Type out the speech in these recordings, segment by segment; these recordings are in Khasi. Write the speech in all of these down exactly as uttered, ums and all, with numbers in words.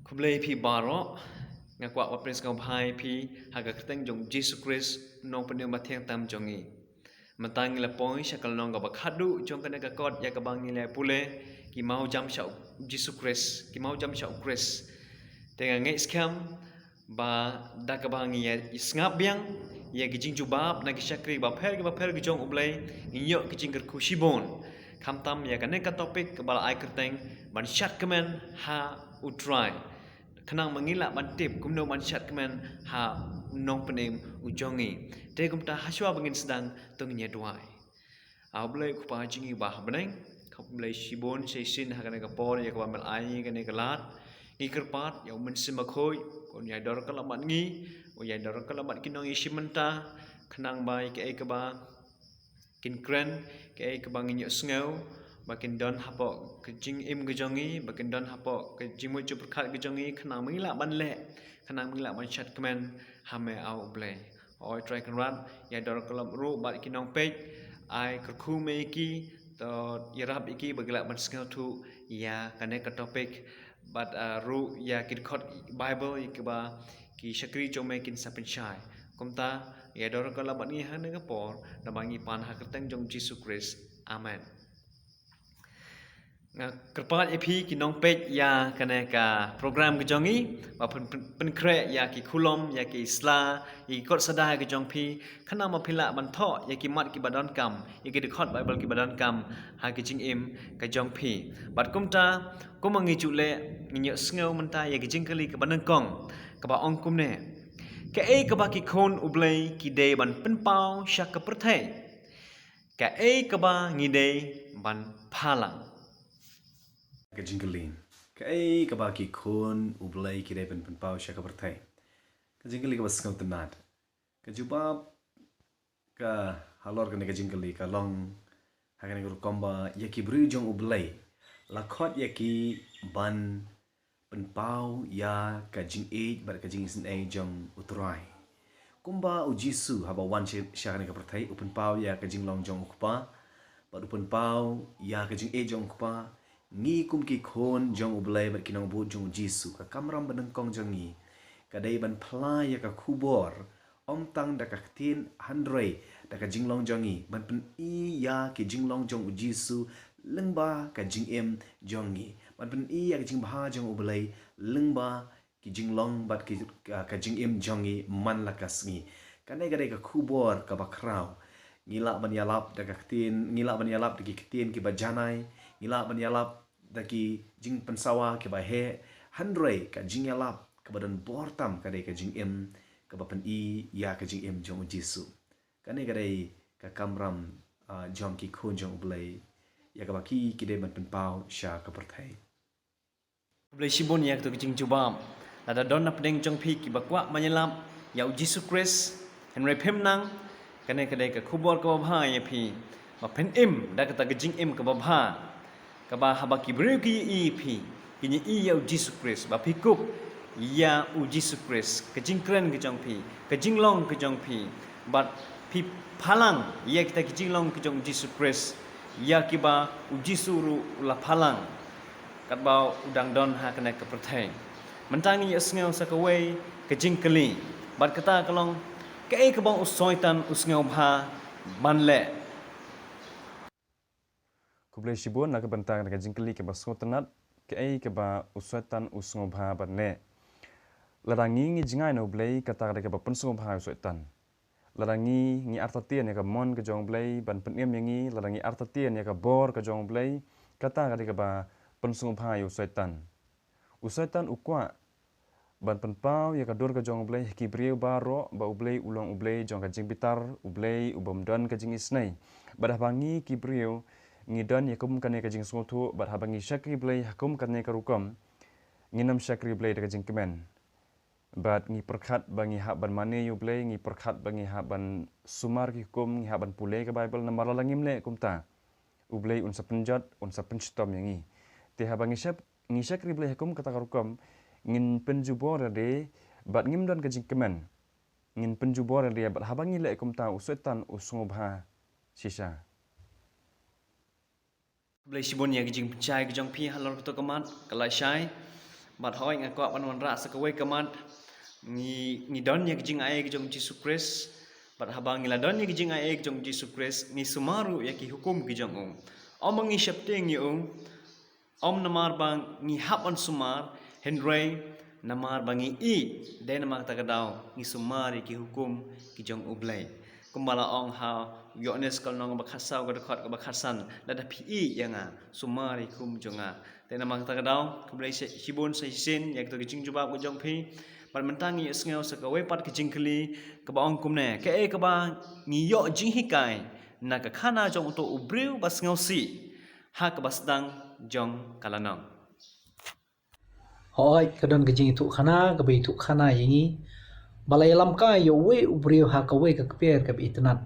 Khublei phi baroh. Nga kwah ban pynsngewbha ïa phi ha ka kyrteng jong Jisu Khrist, Nongpynim bathiang tam jong ngi. Mynta ngi la poi sha ka lynnong kaba khadduh jong kane ka kot ïa kaba ngi la pule, ki mawjam sha u Jisu Khrist, ki mawjam sha u Khrist. Te nga ngeit skhem ba da kaba ngi ïa sngap biang ïa ki jingjubab na ki shakri bapher ki bapher ki jong U Blei, ngin ïoh ki jingkyrkhu shibun. Khamtam ïa kane ka topic kaba la ai kyrteng ban shad kmen ha U Trai. Khnang ba ngin lah ban tip kumno ban shad kmen ha u Nongpynim u jong ngi. Te kumta hashwa ba ngin sdang to ngin ïa duwai. A U Blei U Kpa jong ngi ba ha bneng, khublei shibun shisien ha kane ka por ïa kaba me la ai ngi kane ka lad. Ngi kyrpad ïa U Mynsiem Bakhuid, un ïai dor kylliang bad ngi, un ïai dor kylliang bad ki nongïashim bynta, khnang ba ïa kaei kaba kin kren, kaei kaba ngin ïohsngew, ba kin don hapoh ka jingim ka jong ngi, ba kin don hapoh ka jingmut jingpyrkhat ka jong ngi, khnang ba ngin lah ban leh, khnang ba ngin lah ban shad kmen ha me, A U Blei. Oi Trai Kynrad, ïai dor kylliang ruh bad ki nongpeit, ai kyrkhu me ïa ki, to ïarap ïa ki ba ki lah ban sngewthuh ïa kane ka topic, bad, ah, ruh ïa ki dkhot Bible ïa kiba ki shakri jong me kin sa pynshai. Kumta ïai dor kylliang bad ngi ha kane ka por, naba ngi pan ha ka kyrteng jong Jisu Khrist. Amen. Nga kyrpad ïa phi ki nongpeit ïa kane ka program ka jong ngi, ba pyn-, pyn-, pynkhreh ïa ki khulom, ïa ki sla, ïa ki kot sahdan ka jong phi, khnang ba phi lah ban thoh ïa ki mat kiba donkam, ïa ki dkhot Bible kiba donkam ha ki jingim ka jong phi. Bad kumta, kumba ngi ju leh, ngin ïohsngew mynta ïa ki jingkylli kaba nyngkong, kaba ong kumne: Kaei kaba ki khun U Blei ki dei ban pynpaw sha ka pyrthei? Kaei kaba ngi dei ban phalang? Ka jingkylli: Kaei kaba ki khun U Blei ki dei ban pynpaw sha ka pyrthei? Ka jingkylli kaba sngewtynnat. Ka jubab ka halor kane ka jingkylli ka long ha kane ka rukom ba ïa ki briew jong U Blei la khot ïa ki ban pynpaw ïa ka jingïeit bad ka jingisynei jong U Trai. Kumba U Jisu haba wan sha, sha kane ka pyrthei, u pynpaw ïa ka jinglong jong U Kpa, bad u pynpaw ïa ka jingïeit jong U Kpa, ngi kum ki khun jong U Blei bad ki nongbud jong U Jisu, ka kamram banyngkong jong ngi ka dei ban phla ïa ka khubor, ym tang da ka ktien hynrei da ka jinglong jong ngi, ban pyni ïa ki jinglong jong U Jisu lyngba ka jingim jong ngi, ban pyni ïa ka jingbha jong U Blei lyngba ki jinglong bad ki, ka, ka jingim jong ngi man la ka sngi. Kane ka dei ka khubor kaba khraw. Ngi lah ban ïalap da ka ktien, ngi lah ban ïalap da ki ktien kiba janai, ngi lah ban ïalap da ki jingpynsawa kiba heh, hynrei ka jingïalap kaba don bor tam ka dei ka jingim kaba pyni ïa ka jingim jong U Jisu. Kane ka dei ka kamram, ah, jong ki khun jong U Blei, ïa kaba ki, ki dei ban pynpaw sha ka pyrthei. Khublei shibun ïa kato ka jingjubab. Lada don na pdeng jong phi kiba kwah ban ïalap ïa U Jisu Khrist, hynrei phim nang, kane ka dei ka khubor kaba bha ïa phi, ba phin im da kata ka jingim kaba bha, kaba haba ki briew ki ïohi ïa phi, kin ïohi ïa U Jisu Khrist, ba phi kup ïa U Jisu Khrist, ka jingkren ka jong phi, ka jinglong ka jong phi, bad phi phalang ïa kita ki jinglong ka jong U Jisu Khrist, ïa kiba U Jisu ruh u la phalang katba u dang don ha kane ka pyrthei. Mynta ngin ïohsngew sa kawei ka jingkylli, bad kata ka long: Kaei kaba u Soitan u sngewbha ban leh? Khublei shibun na ka bynta ka jingkylli kaba sngewtynnat, kaei kaba u Soitan u sngewbha ban leh. Lada ngi ngi jngai na U Blei, kata ka dei kaba pynsngewbha ïa u Soitan. Lada ngi ngi artatien ïa ka mon ka jong U Blei ban pynim ïa ngi, lada ngi artatien ïa ka bor ka jong U Blei, kata ka dei kaba pynsngewbha ïa u Soitan. U Soitan u kwah ban pynpaw ïa ka dur ka jong U Blei ha ki briew baroh, ba U Blei u long U Blei jong ka jingbitar, U Blei u bym don ka jingisynei. Bad haba ngi ki briew ngi don ïa kum kane ka jingsngewthuh, bad haba ngi shakri Blei ha kum kane ka rukom, ngin ym shakri Blei da ka jingkmen. Bad ngi pyrkhat ba ngi hap ban mane ïa U Blei, ngi pyrkhat ba ngi hap ban sumar ki hukum, ngi hap ban pule ka Baibl, namar lada ngim leh kumta, U Blei un sa pynjot, un sa pynshitom ïa ngi. Te haba ngi shak-, ngi shakri Blei ha kum kata ka rukom, ngin pynjubor ïalade, bad ngim don ka jingkmen. Ngin pynjubor ïalade, bad haba ngi leh kumta, u Soitan u sngewbha shisha. Khublei shibun ïa ka jingpynshai ka jong phi halor kato ka mat, ka lashai. Bad hooid nga kwah ban wanrah sa kawei ka mat, ngi, ngi don ïa ka jingaiei ka jong u Jisu Khrist. Bad haba ngi la don ïa ka jingaiei ka jong u Jisu Khrist, ngi sumar ruh ïa ki hukum ki jong u. Ym ba ngi sheptieng ïa u, ym namar ba ngi hap ban sumar, hynrei namar ba ngi ïeit, dei namar kata ka daw ngi sumar ïa ki hukum ki jong u Blei. Kumba la ong ha u Ïoannis ka lynnong kaba khatsaw ka dkhot kaba khatsan, lada phi ïeit ïa nga, sumar ïa ki hukum jong nga. Te namar kata ka daw, khublei shi-, shibun sa shisien ïa kito ki jingjubab ka jong phi. Bad mynta ngi ïohsngew sa kawei pat ka jingkylli kaba ong kumne: Kaei kaba ngi ïoh jinghikai na ka khana jong uto u briew ba sngewsih ha kaba sdang jong ka lynnong? Hooid, ka don ka jingïathuhkhana kaba ïathuhkhana ïa ngi ba la ïalam kai ïa uwei u briew ha kawei ka kper kaba itynnad.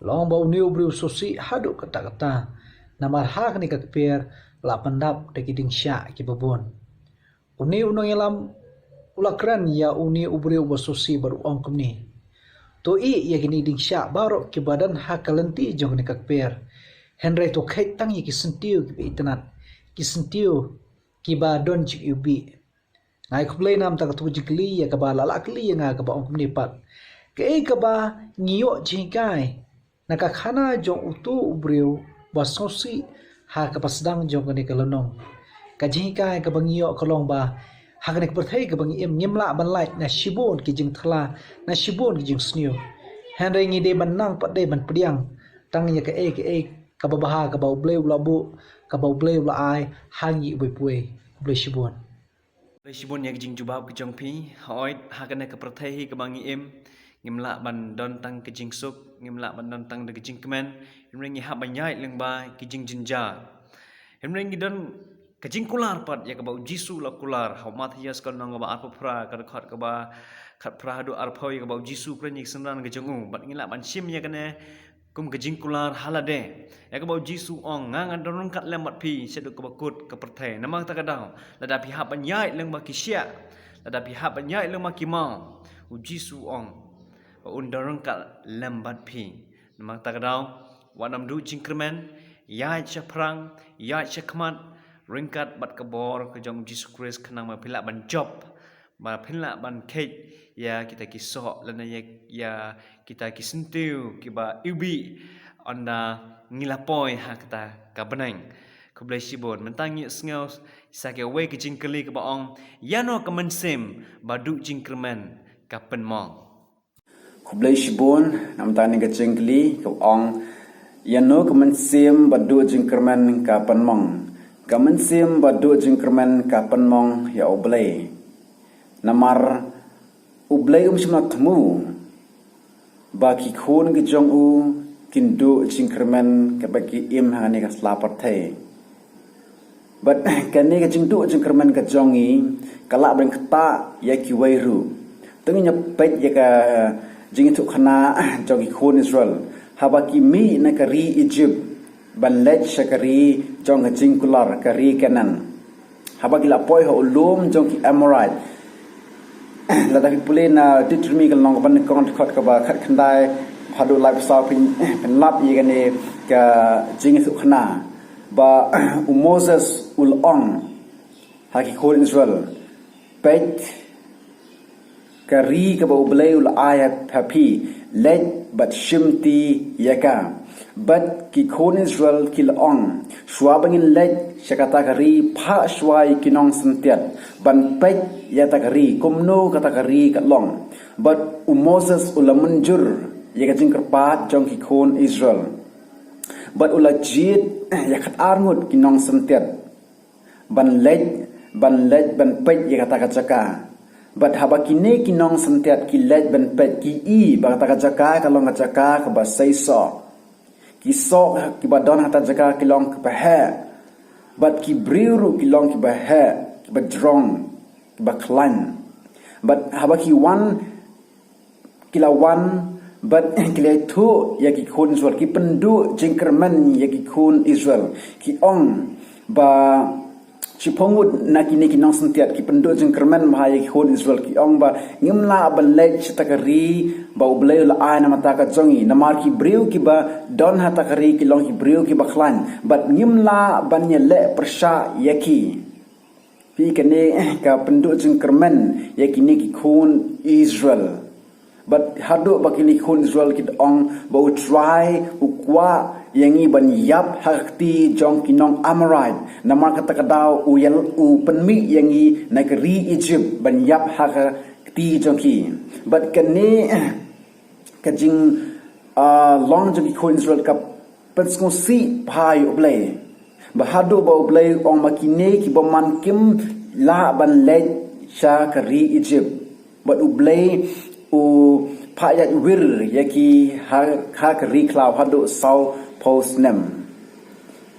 La ong ba une u briew u sngewsih haduh katta katta, namar ha kane ka kper la pyndap da ki dingshah kiba bun. Une u nongïalam u la kren ïa une u briew uba sngewsih bad u ong kumne: To ïeh ïa kine ki dingshah baroh kiba don ha ka lynti jong kane ka kper. Hynrei to kheit tang ïa ki syntiew kiba itynnad, ki syntiew kiba don jingiwbih. Nga ai khublei namar kata ka jingkylli ïa kaba la lah kylli ïa nga kaba ong kumne pat: Kaei kaba ngi ïoh jinghikai na ka khana jong uto u briew ba sngewsih ha kaba sdang jong kane ka lynnong? Ka jinghikai kaba ngi ïoh ka long ba ha kane ka pyrthei kaba ngi im, ngim lah ban lait na shibun ki jingthala, na shibun ki jingsniew. Hynrei ngi dei ban nang pat dei ban pdiang tang ïa kaei kaei kaba bha kaba u Blei u la buh, kaba u Blei u la ai ha ngi uwei pa uwei. Khublei shibun. Khublei shibun ïa ka jingjubab ka jong phi. Hooid, ha kane ka pyrthei hi kaba ngi im, ngim lah ban don tang ka jingsuk, ngim lah ban don tang da ka jingkmen, hynrei ngi hap ban ïaid lyngba ki jingjynjar. Hynrei ngi don ka jingkular pat ïa kaba u Jisu u la kular ha u Mathaios ka lynnong kaba arphew phra, ka dkhot kaba khatphra haduh arphew, ïa kaba u Jisu u kren ïa ki synran ka jong u. Bad ngi lah ban shim ïa kane kum ka jingkular ha lade ïa kaba u Jisu u ong: Nga ngan don ryngkat lem bad phi shaduh kaba kut ka pyrthei. Namar kata ka daw, lada phi hap ban ïaid lyngba ki shiah, lada phi hap ban ïaid lyngba ki maw, u Jisu u ong ba un don ryngkat lem bad phi. Namar kata ka daw, wat nym duh jingkyrmen, ïaid shaphrang, ïaid shakhmat ryngkat bad ka bor ka jong u Jisu Khrist, khnang ba phin lah ban jop, ba phin lah ban kheit ïa kita ki soh lane ïa, ïa kita ki syntiew kiba iwbih ynda ngi la poi ha kata ka bneng. Khublei shibun. Mynta ngi ïohsngew sa kawei ka jingkylli kaba ong: Ïano ka mynsiem ba duh jingkyrmen ka pynmong? Khublei shibun namar kane ka jingkylli kaba ong: Ïano ka mynsiem ba duh jingkyrmen ka pynmong? Ka mynsiem ba duh jingkyrmen ka pynmong ïa u Blei. Namar u Blei um shym la thmu ba ki khun ki jong u kin duh jingkyrmen kaba ki im ha kane ka sla pyrthei. Bad kane ka jingduh jingkyrmen ka jong ngi ka lah ban ktah ïa kiwei ruh. To ngin ïa peit ïa ka jingïathuhkhana jong ki khun Israel haba ki mih na ka ri Egypt ban leit sha ka ri jong ka jingkular, ka ri Kanaan. Haba ki la poi ha u lum jong ki Amorite. Lada phi pule na Deuteronomy ka lynnong kaba nyngkong, dkhot kaba khatkhyndai haduh laiphew saw, phin, phin lap ïa kane ka jingïathuhkhana ba u Moses u la ong ha ki khun Israel: Peit ka ri kaba u Blei u la ai ha phi, leit bad shimti ïa ka. Bad ki khun Israel ki la ong: Shuwa ba ngin leit sha kata ka ri, phah shuwa ïa ki nongsyntiat ban peit ïa kata ka ri, kumno kata ka ri ka long. Bad u Moses u la mynjur ïa ka jingkyrpad jong ki khun Israel. Bad u la jied ïa khatar ngut ki nongsyntiat ban leit, ban leit ban peit ïa kata ka jaka. Bad haba kine ki nongsyntiat ki leit ban peit, ki i ba kata ka jaka ka long ka jaka kaba seisoh. Ki soh kiba don ha kata jaka ki long kiba heh. Bad ki briew ruh ki long kiba heh, kiba jrong, kiba khlaiñ. Bad haba ki wan, ki la wan bad ki la ïathuh ïa ki khun Israel, ki pynduh jingkyrmen ïa ki khun Israel. Ki ong ba shiphew ngut na kine ki nongsyntiat ki pynduh jingkyrmen bha ïa ki khun Israel, ki ong ba ngim lah ban leit sha kata ka ri ba u Blei u la ai na ka bynta ka jong ngi, namar ki briew kiba don ha kata ka ri ki long ki briew kiba khlaiñ bad ngim lah ban ïaleh pyrshah ïa ki. Phi, kane ka pynduh jingkyrmen ïa kine ki khun Israel. Bad haduh ba kine ki khun Israel ki ong ba U Trai u kwah ïa ngi ban ïap ha ka kti jong ki nong Amorite. Namar kata ka daw u ïal u pynmih ïa ngi na ka ri Egypt ban ïap ha ka kti jong ki. Bad kane ka jing, ah, long jong ki khun Israel ka pynsngewsih bha ïa U Blei. Ba haduh ba U Blei u ong ba kine ki bymman kim lah ban leit sha ka ri Egypt. Bad U Blei u phah ïaid wir ïa ki ha, ha ka ri khlaw haduh saw phew snem.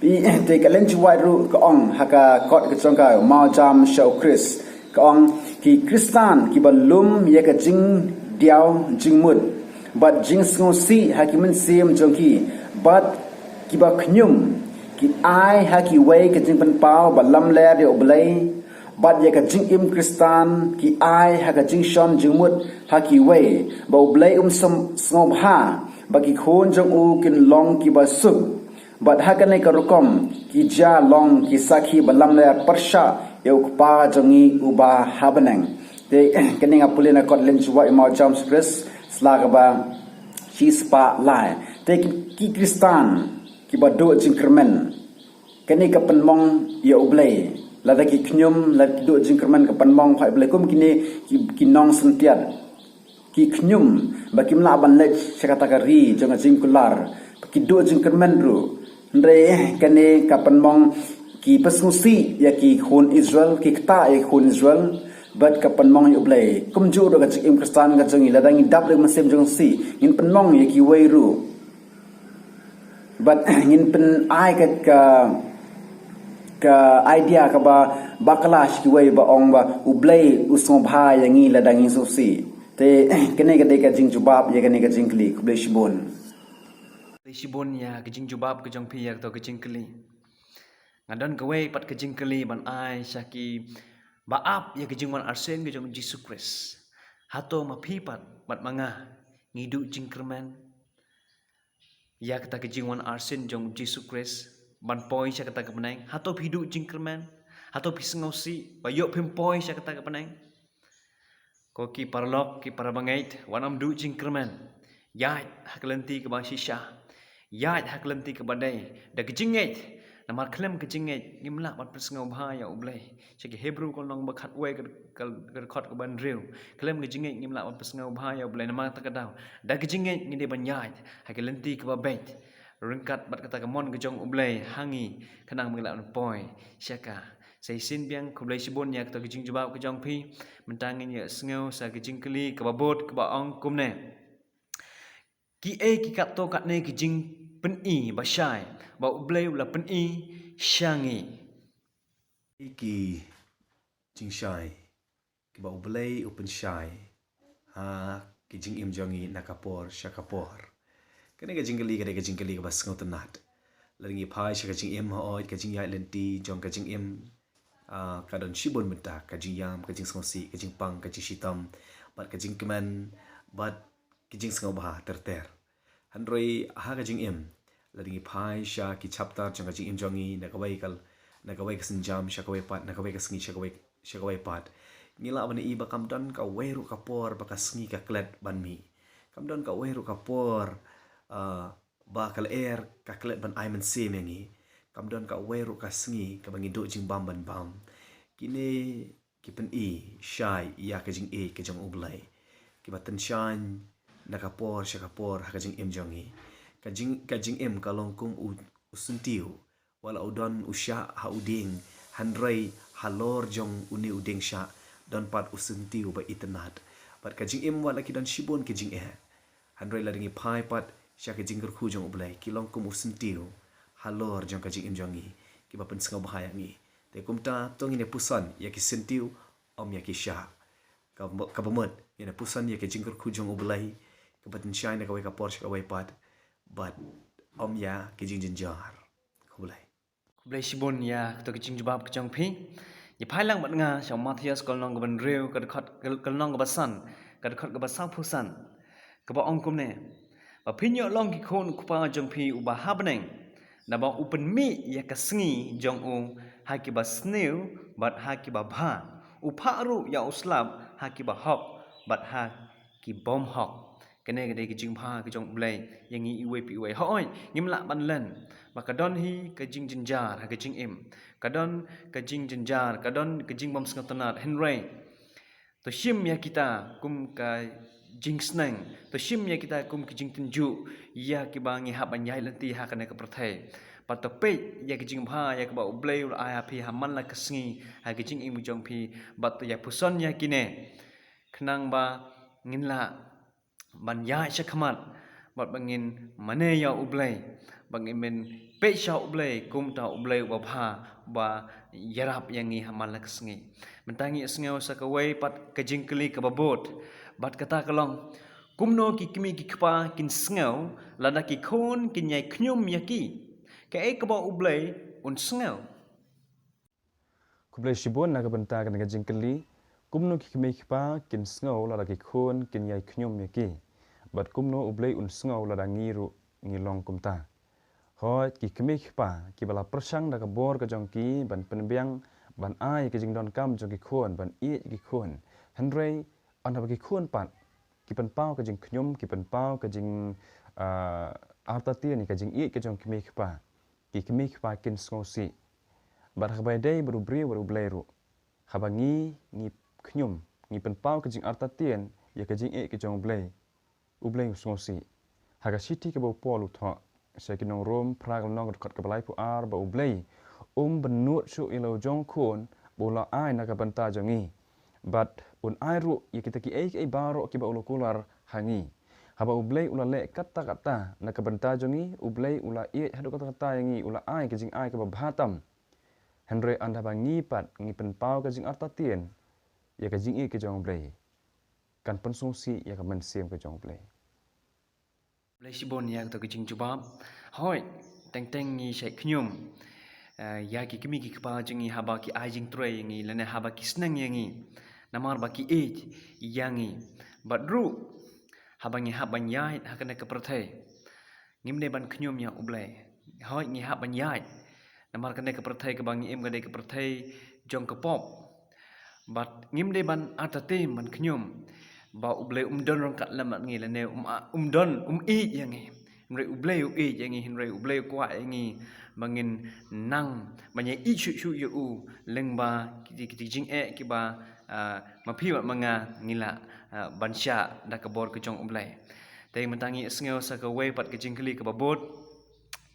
Phi, te ka Ellen G. White ruh ka ong ha ka kot ka jong ka, Mawjam sha U Khrist. Ka ong, ki Khristan kiba lum ïa ka jingdiaw jingmut bad jingsngewsih ha ki mynsiem jong ki, bad kiba khñium, ki ai ha kiwei ka jingpynpaw ba lamler ïa U Blei, bad ïa ka jingim Khristan ki ai ha ka jingshon jingmut ha kiwei, ba U Blei um sngewbha ba ki khun jong u kin long kiba suk. Bad ha kane ka rukom ki jia long ki sakhi ba lamler pyrshah ïa U Kpa jong ngi uba ha bneng. Te kane nga pule na kot Ellen G. White, Mawjam sha U Khrist, sla kaba shispah lai. Te ki, ki Khristan kiba duh jingkyrmen, kane ka pynmong ïa U Blei. Lada ki khñium, lada ki duh jingkyrmen, ka pynmong ha U Blei kum kine ki, ki nongsyntiat. Ki khñium ba kim lah ban leit sha kata ka ri jong ka jingkular. Ki duh jingkyrmen ruh. Hynrei kane ka pynmong, ki pynsngewsih ïa ki khun Israel, ki ktah ïa ki khun Israel, bad ka pynmong ïa U Blei. Kumjuh ruh ka jingim Khristan ka jong ngi, lada ngi dap da ka mynsiem jingsngewsih, ngin pynmong ïa kiwei ruh. Bad ngin pyn-, ai ka, ka, ka idea kaba bakla sha kiwei ba ong ba U Blei u sngewbha ïa ngi lada ngi sngewsih. Te kane ka dei ka jingjubab ïa kane ka jingkylli. Khublei shibun. Khublei shibun ïa ka jingjubab ka jong phi ïa kato ka jingkylli. Nga don kawei pat ka jingkylli ban ai sha kiba ap ïa ka jingwan arsien ka jong U Jisu Khrist. Hato ma phi pat bad ma nga ngi duh jingkyrmen ïa kata ka jingwan arsien jong U Jisu Khrist ban poi sha kata ka bneng? Hato phi duh jingkyrmen? Hato phi sngewsih ba ïoh phim poi sha kata ka bneng? Ko ki paralok, ki parabangeit, wat nym duh jingkyrmen. Ïaid ha ka lynti kaba shisha. Ïaid ha ka lynti kaba dei da ka jingngeit. Namar khlem ka jingngeit ngim lah ban pynsngewbha ïa U Blei. Sha ki Hebru ka lynnong ba khatwei ka, ka, ka dkhot kaba hynriew. Khlem ka jingngeit ngim lah ban pynsngewbha ïa U Blei, namar kata ka daw, da ka jingngeit ngi dei ban ïaid ha ka lynti kaba beit ryngkat bad kata ka mon ka jong U Blei ha ngi, khnang ba ngi lah ban poi sha ka. Sa shisien biang khublei shibun ïa kato ka jingjubab ka jong phi. Mynta ngin ïa sngew sa ka jingkylli kaba bud kaba ong kumne: Kiei ki katto katne ki jingpyni ba shai ba U Blei u la pyni sha ngi? Ki jingshai kiba U Blei u pynshai ha ki jingim jong ngi na ka por sha ka por. Kane ka jingkylli ka dei ka jingkylli kaba sngewtynnat. Lada ngi phai sha ka jingim, hooid, ka jingïaid lynti jong ka jingim, ah, ka don shibun bynta, ka jingïam, ka jingsngewsih, ka jingpang, ka jingshitom, bad ka jingkmen, bad ka jingsngewbha ter ter. Hynrei ha ka jingim, lada ngi phai sha ki chapter jong ka jingim jong ngi, na kawei ka, na kawei ka sienjam sha kawei pat, na kawei ka sngi sha kawei, sha kawei pat, ngi lah ban ïohi ba kam don kawei ruh ka por ba ka sngi ka klet ban mih. Kam don kawei ruh ka por, ah, ba ka lyer ka klet ban ai mynsiem ïa ngi. Kam don kawei ruh ka sngi kaba ngi duh jingbam ban bam. Kine ki pyni shai ïa ka jingïeit ka jong U Blei, kiba tyngshaiñ na ka por sha ka por ha ka jingim jong ngi. Ka jing, ka jingim ka long kum u, u syntiew. Wat la u don u shah ha u dieng, hynrei halor jong une u dieng shah don pat u syntiew ba itynnat. Bad ka jingim, wat la ki don shibun ki jingeh, hynrei lada ngi phai pat sha ka jingkyrkhu jong U Blei, ki long kum u syntiew halor jong ka jingim jong ngi, kiba pynsngewbha ïa ngi. Te kumta to ngin ïa puson ïa ki syntiew, ym ïa ki shah. Kaba, kaba mut, ngin ïa puson ïa ka jingkyrkhu jong U Blei, kaba tyngshaiñ na kawei ka por sha kawei pat, bad ym ïa ki jingjynjar. Khublei. Khublei shibun ïa kato ka jingjubab ka jong phi. Ïa phai lang bad nga sha u Mathaios ka lynnong kaba hynriew, ka dkhot, ka lynnong kaba san, ka dkhot kaba sawphew san, kaba ong kumne: Ba phin ïoh long ki khun U Kpa jong phi uba ha bneng, naba u pynmih ïa ka sngi jong u ha kiba sniew bad ha kiba bha. U phah ruh ïa u slap ha kiba hok bad ha ki bym hok. Kane ka dei ka jingbha ka jong U Blei ïa ngi iwei pa iwei. Hooid, ngim lah ban len ba ka don hi ka jingjynjar ha ka jingim, ka don ka jingjynjar, ka don ka jingbymsngewtynnad. Hynrei to shim ïa kita kum ka jingsneng, to shim ïa kita kum ka jingtynjuh ïa kiba ngi hap ban ïaid lynti ha kane ka pyrthei. Bad to peit ïa ka jingbha ïa kaba U Blei u la ai ha phi ha man la ka sngi ha ka jingim ka jong phi, bad to ïa puson ïa kine khnang ba ngin lah ban ïaid shakhmat bad ba ngin mane ïa U Blei, ba ngin peit sha U Blei kum uta U Blei uba bha, uba ïarap ïa ngi ha man la ka sngi. Mynta ngi sngew sa kawei pat ka jingkylli kaba bud. Bad kata ka long, kumno ki kmie ki kpa kin sngew lada ki khun kin ïai khñium ïa ki? Kaei kaba U Blei un sngew? Khublei shibun na ka bynta kane ka jingkylli. Kumno ki kmie ki kpa kin sngew lada ki khun kin ïai khñium ïa ki? Bad kumno U Blei un sngew lada ngi ruh ngi long kumta? Hooid, ki kmie ki kpa kiba la pyrshang da ka bor ka jong ki ban pynbiang, ban ai ka jingdonkam jong ki khun, ban ïeit ki khun. Hynrei ynda ba ki khun pat ki pynpaw ka jingkhñium, ki pynpaw ka jing, ah, artatien ïa ka jingïeit ka jong ki kmie ki kpa, ki kmie ki kpa kin sngewsih. Bad haba ïadei bad u briew bad U Blei ruh, haba ngi, ngi khñium, ngi pynpaw ka jingartatien ïa ka jingïeit ka jong U Blei, U Blei u sngewsih. Ha ka shithi kaba u Paul u thoh sha ki nong Rom, phra ka lynnong, ka dkhot kaba laiphew ar, ba U Blei um bynnud shuh ïa la u jong u khun ba u la ai na ka bynta jong ngi. Bad un ai ruh ïa kita kiei kiei baroh kiba u la kular ha ngi. Haba U Blei u la leh katta katta na ka bynta jong ngi, U Blei u la ïeit haduh katta katta ïa ngi, u la ai ka jingai kaba bha tam. Hynrei ynda ba ngi pat ngi pynpaw ka jingartatien ïa ka jingïeit ka jong U Blei, kan pynsngewsih ïa ka mynsiem ka jong U Blei. Khublei shibun ïa kato ka jingjubab. Hooid, teng teng ngi shait khñium, eh, ïa ki kmie ki kpa jong ngi haba ki ai jingtrei ïa ngi lane haba ki sneng ïa ngi, namar ba ki ïeit ïa ngi. Bad ruh haba ngi hap ban ïaid ha kane ka pyrthei, ngim dei ban khñium ïa U Blei. Hooid, ngi hap ban ïaid, namar kane ka pyrthei kaba ngi im ka dei ka pyrthei jong ka pop. Bad ngim dei ban artatien ban khñium ba U Blei um don ryngkat lem bad ngi lane um a-, um don, um ïeit ïa ngi. Hynrei U Blei u ïeit ïa ngi, hynrei U Blei u kwah ïa ngi ba ngin nang ban ïaieit shuh shuh ïa u lyngba ki, ki, ki jingeh kiba, ah, ma phi bad ma nga ngi lah, ah, ban shah da ka bor ka jong U Blei. Te mynta ngi sngew sa kawei pat ka jingkylli kaba bud,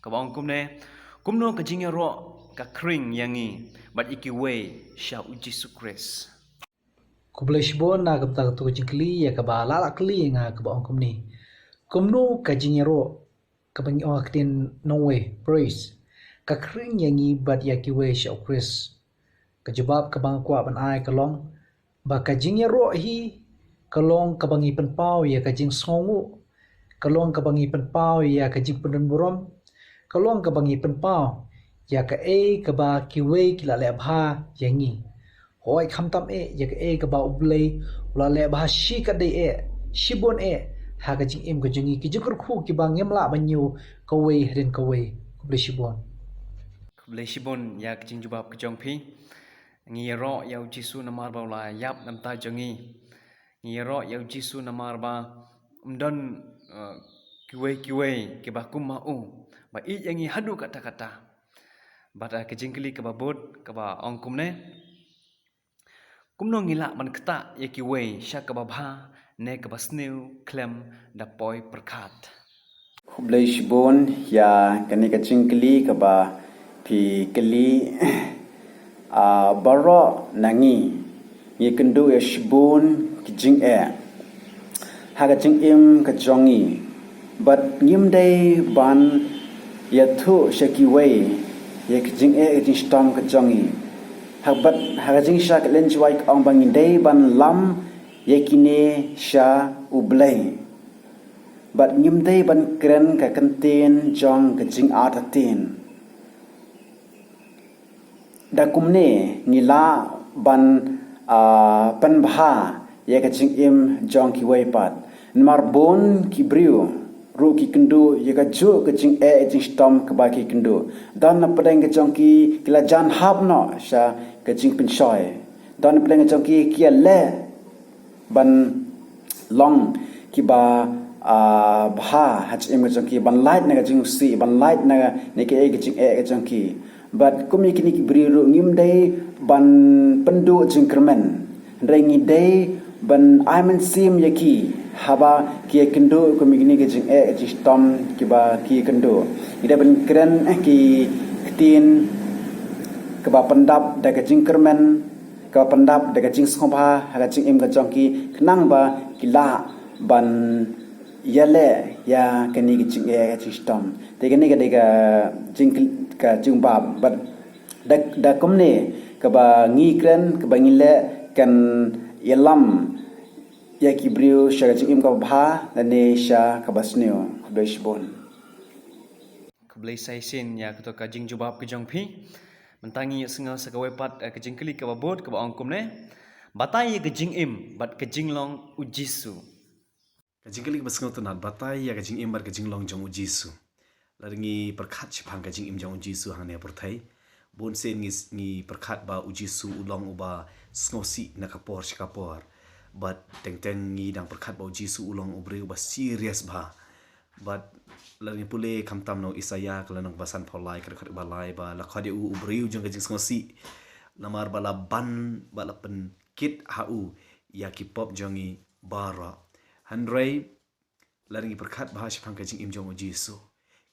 kaba ong kumne: Kumno ka jingïaroh ka khring ïa ngi bad ïa kiwei sha U Jisu Khrist? Khublei shibun na ka bynta kato ka jingkylli ïa kaba la lah kylli ïa nga, kaba ong kumne: Kumno ka jingïaroh, kaba ngi ong ha ka ktien nongwei, praise, ka khring ïa ngi bad ïa kiwei sha U Khrist? Ka jubab kaba nga kwah ban ai ka long ba ka jingïaroh hi ka long kaba ngi pynpaw ïa ka jingsngewnguh, ka long kaba ngi pynpaw ïa ka jingpyndonburom, ka long kaba ngi pynpaw ïa kaei kaba kiwei ki la leh bha ïa ngi. Hooid, khamtam eh ïa kaei kaba U Blei u la leh bha shikatdei eh, shibun eh, ha ka jingim ka jong ngi, ki jingkyrkhu kiba ngim lah ban ñiew kawei hadien kawei. Khublei shibun. Khublei shibun ïa ka jingjubab ka jong phi. Ngi ïaroh ïa U Jisu namar ba u la ïap na ka bynta jong ngi. Ngi ïaroh ïa U Jisu namar ba um don, eh, kiwei kiwei kiba kum ma u, ba ïeit ïa ngi haduh katta katta. Bad, eh, ka jingkylli kaba bud kaba ong kumne: Kumno ngi lah ban ktah ïa kiwei sha kaba bha ne kaba sniew khlem da poi pyrkhat? Khublei shibun ïa kane ka jingkylli kaba phi kylli. Ah, baroh na ngi ngi kynduh ïa shibun ki jingeh ha ka jingim ka jong ngi, bad ngim dei ban ïathuh sha kiwei ïa ka jingeh ka jingshitom ka jong ngi. Ha, bad ha ka jingshah ka lynti jong ka ong ba ngi dei ban lam ïa kine sha U Blei, bad ngim dei ban kren ka kyntien jong ka jingartatien. Da kumne ngi lah ban, ah, pynbha ïa ka jingim jong kiwei pat. Namar bun ki briew ruh ki kynduh ïa kajuh ka jingeh jingshitom kaba ki kynduh. Don na pdeng ka jong ki, ki la jan hap noh sha ka jingpynshoi. Don na pdeng ka jong ki, ki ïaleh ban long kiba, ah, bha ha jingim ka jong ki, ban lait na ka jingsngewsih, ban lait na, na kaei ka jingeh ka jong ki. Bad kum ïa kine ki briew ruh ngim dei ban pynduh jingkyrmen. Hynrei ngi dei ban ai mynsiem ïa ki haba ki ïakynduh kum ïa kine ki jingeh jingshitom kiba ki ïakynduh. Ngi dei ban kren, eh, ki ktien kaba pyndap da ka jingkyrmen, kaba pyndap da ka jingsngewbha ha ka jingim ka jong ki, khnang ba ki lah ban ïaleh ïa kane ka jingeh jingshitom. Te kane ka dei ka jing, ka jingbap. Bad da, da kumne kaba ngi kren, kaba ngi leh kan ïalam ïa ki briew sha ka jingim kaba bha lane sha kaba sniew. Khublei shibun. Khublei sa shisien ïa kato ka jingjubab ka jong phi. Mynta ngin ïa sngew sa kawei pat, eh, ka jingkylli kaba bud kaba ong kumne. Batai ïa ka jingim bad ka jinglong U Jisu. Ka jingkylli kaba sngewtynnat, batai ïa ka jingim bad ka jinglong jong U Jisu. Lada ngi pyrkhat shaphang ka jingim jong U Jisu hangne ha pyrthei, bun sien ngi, ngi pyrkhat ba U Jisu u long uba sngewsih na ka por sha ka por. Bad teng teng ngi dang pyrkhat ba U Jisu u long u briew uba serious bha. Bad lada ngi pule khamtam na u Isaïah ka lynnong ba sanphew lai, ka dkhot ba lai, ba la khot ïa u u briew jong ka jingsngewsih. Namar ba la ban, ba la pynkit ha u ïa ki pop jong ngi baroh. Hynrei lada ngi pyrkhat bha shaphang ka jingim jong U Jisu,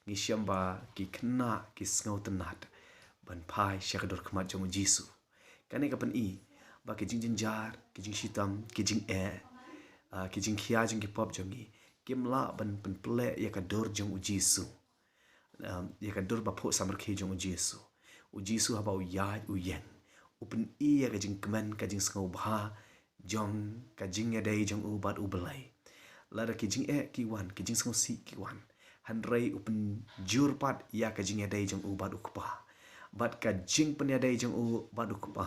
ngi shem ba ki khynnah ki sngewtynnat ban phai sha ka dur khmat jong U Jisu. Kane ka pyni ba ki jingjynjar, ki jingshitom, ki jingeh, ah, ki jingkhia jong ki pop jong ngi, kim lah ban pynpleh ïa ka dur jong U Jisu. Um, ïa ka dur baphuh samrkhie jong U Jisu. U Jisu haba u ïaid u ïeng, u pyni ïa ka jingkmen, ka jingsngewbha jong ka jingïadei jong u bad U Blei. Lada ki jingeh ki wan, ki jingsngewsih ki wan, hynrei u pynjur pat ïa ka jingïadei jong u bad U Kpa. Bad ka jingpynïadei jong u bad U Kpa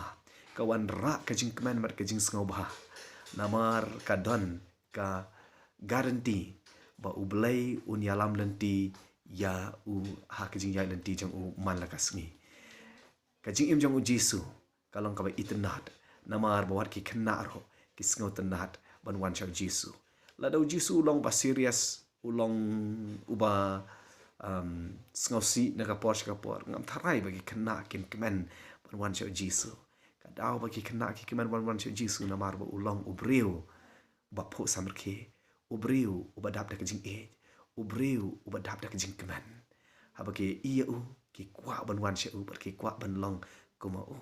ka wanrah ka jingkmen bad ka jingsngewbha. Namar ka don ka guarantee ba U Blei un ïalam lynti ïa u ha ka jingïaid lynti jong u man la ka sngi. Ka jingim jong U Jisu ka long kaba itynnad, namar ba wat ki khynnah ruh ki sngewtynnad ban wan sha U Jisu. Lada U Jisu u long ba serious, u long uba, um, sngewsih na ka por sha ka por, ngam tharai ba ki khynnah kin kmen ban wan sha U Jisu. Ka daw ba ki khynnah ki kmen ban wan sha U Jisu namar ba u long u briew baphuh samrkhie, u briew uba dap da ka jingïeit, u briew uba dap da ka jingkmen. Haba ki ïohi ïa u, ki kwah ban wan sha u, bad ki kwah ban long kum u.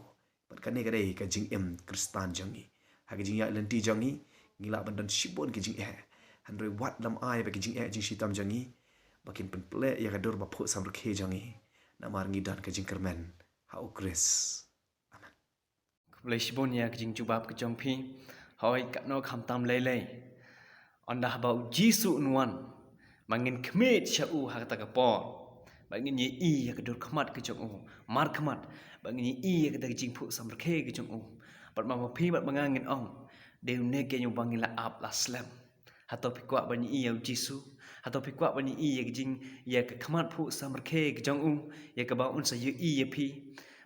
Bad kane ka dei ka jingim Khristan jong ngi. Ha ka jingïaid lynti jong ngi, ngi lah ban don shibun ki jingeh. Hynrei wat lam ai ba ki jingeh jingshitom jong ngi ba kin pynpleh ïa ka dur baphuh samrkhie jong ngi. Namar ngi don ka jingkyrmen ha U Khrist. Amen. Khublei shibun ïa ka jingjubab ka jong phi. Hooid, katno khamtam lei lei. Ynda haba U Jisu un wan, ba ngin khmih sha u ha kata ka por, ba ngin ïohi ïa ka dur khmat ka jong u, markhmat, ba ngin ïohi ïa kata ka jingphuh samrkhie ka jong u. Bad ma phi bad ma nga ngin ong, dei une keiñ uba ngi la ap la slem. Hato phi kwah ban ïohi ïa U Jisu? Hato phi kwah ban ïohi ïa ka jing, ïa ka khmat phuh samrkhie ka jong u, ïa kaba un sa ïohi ïa phi,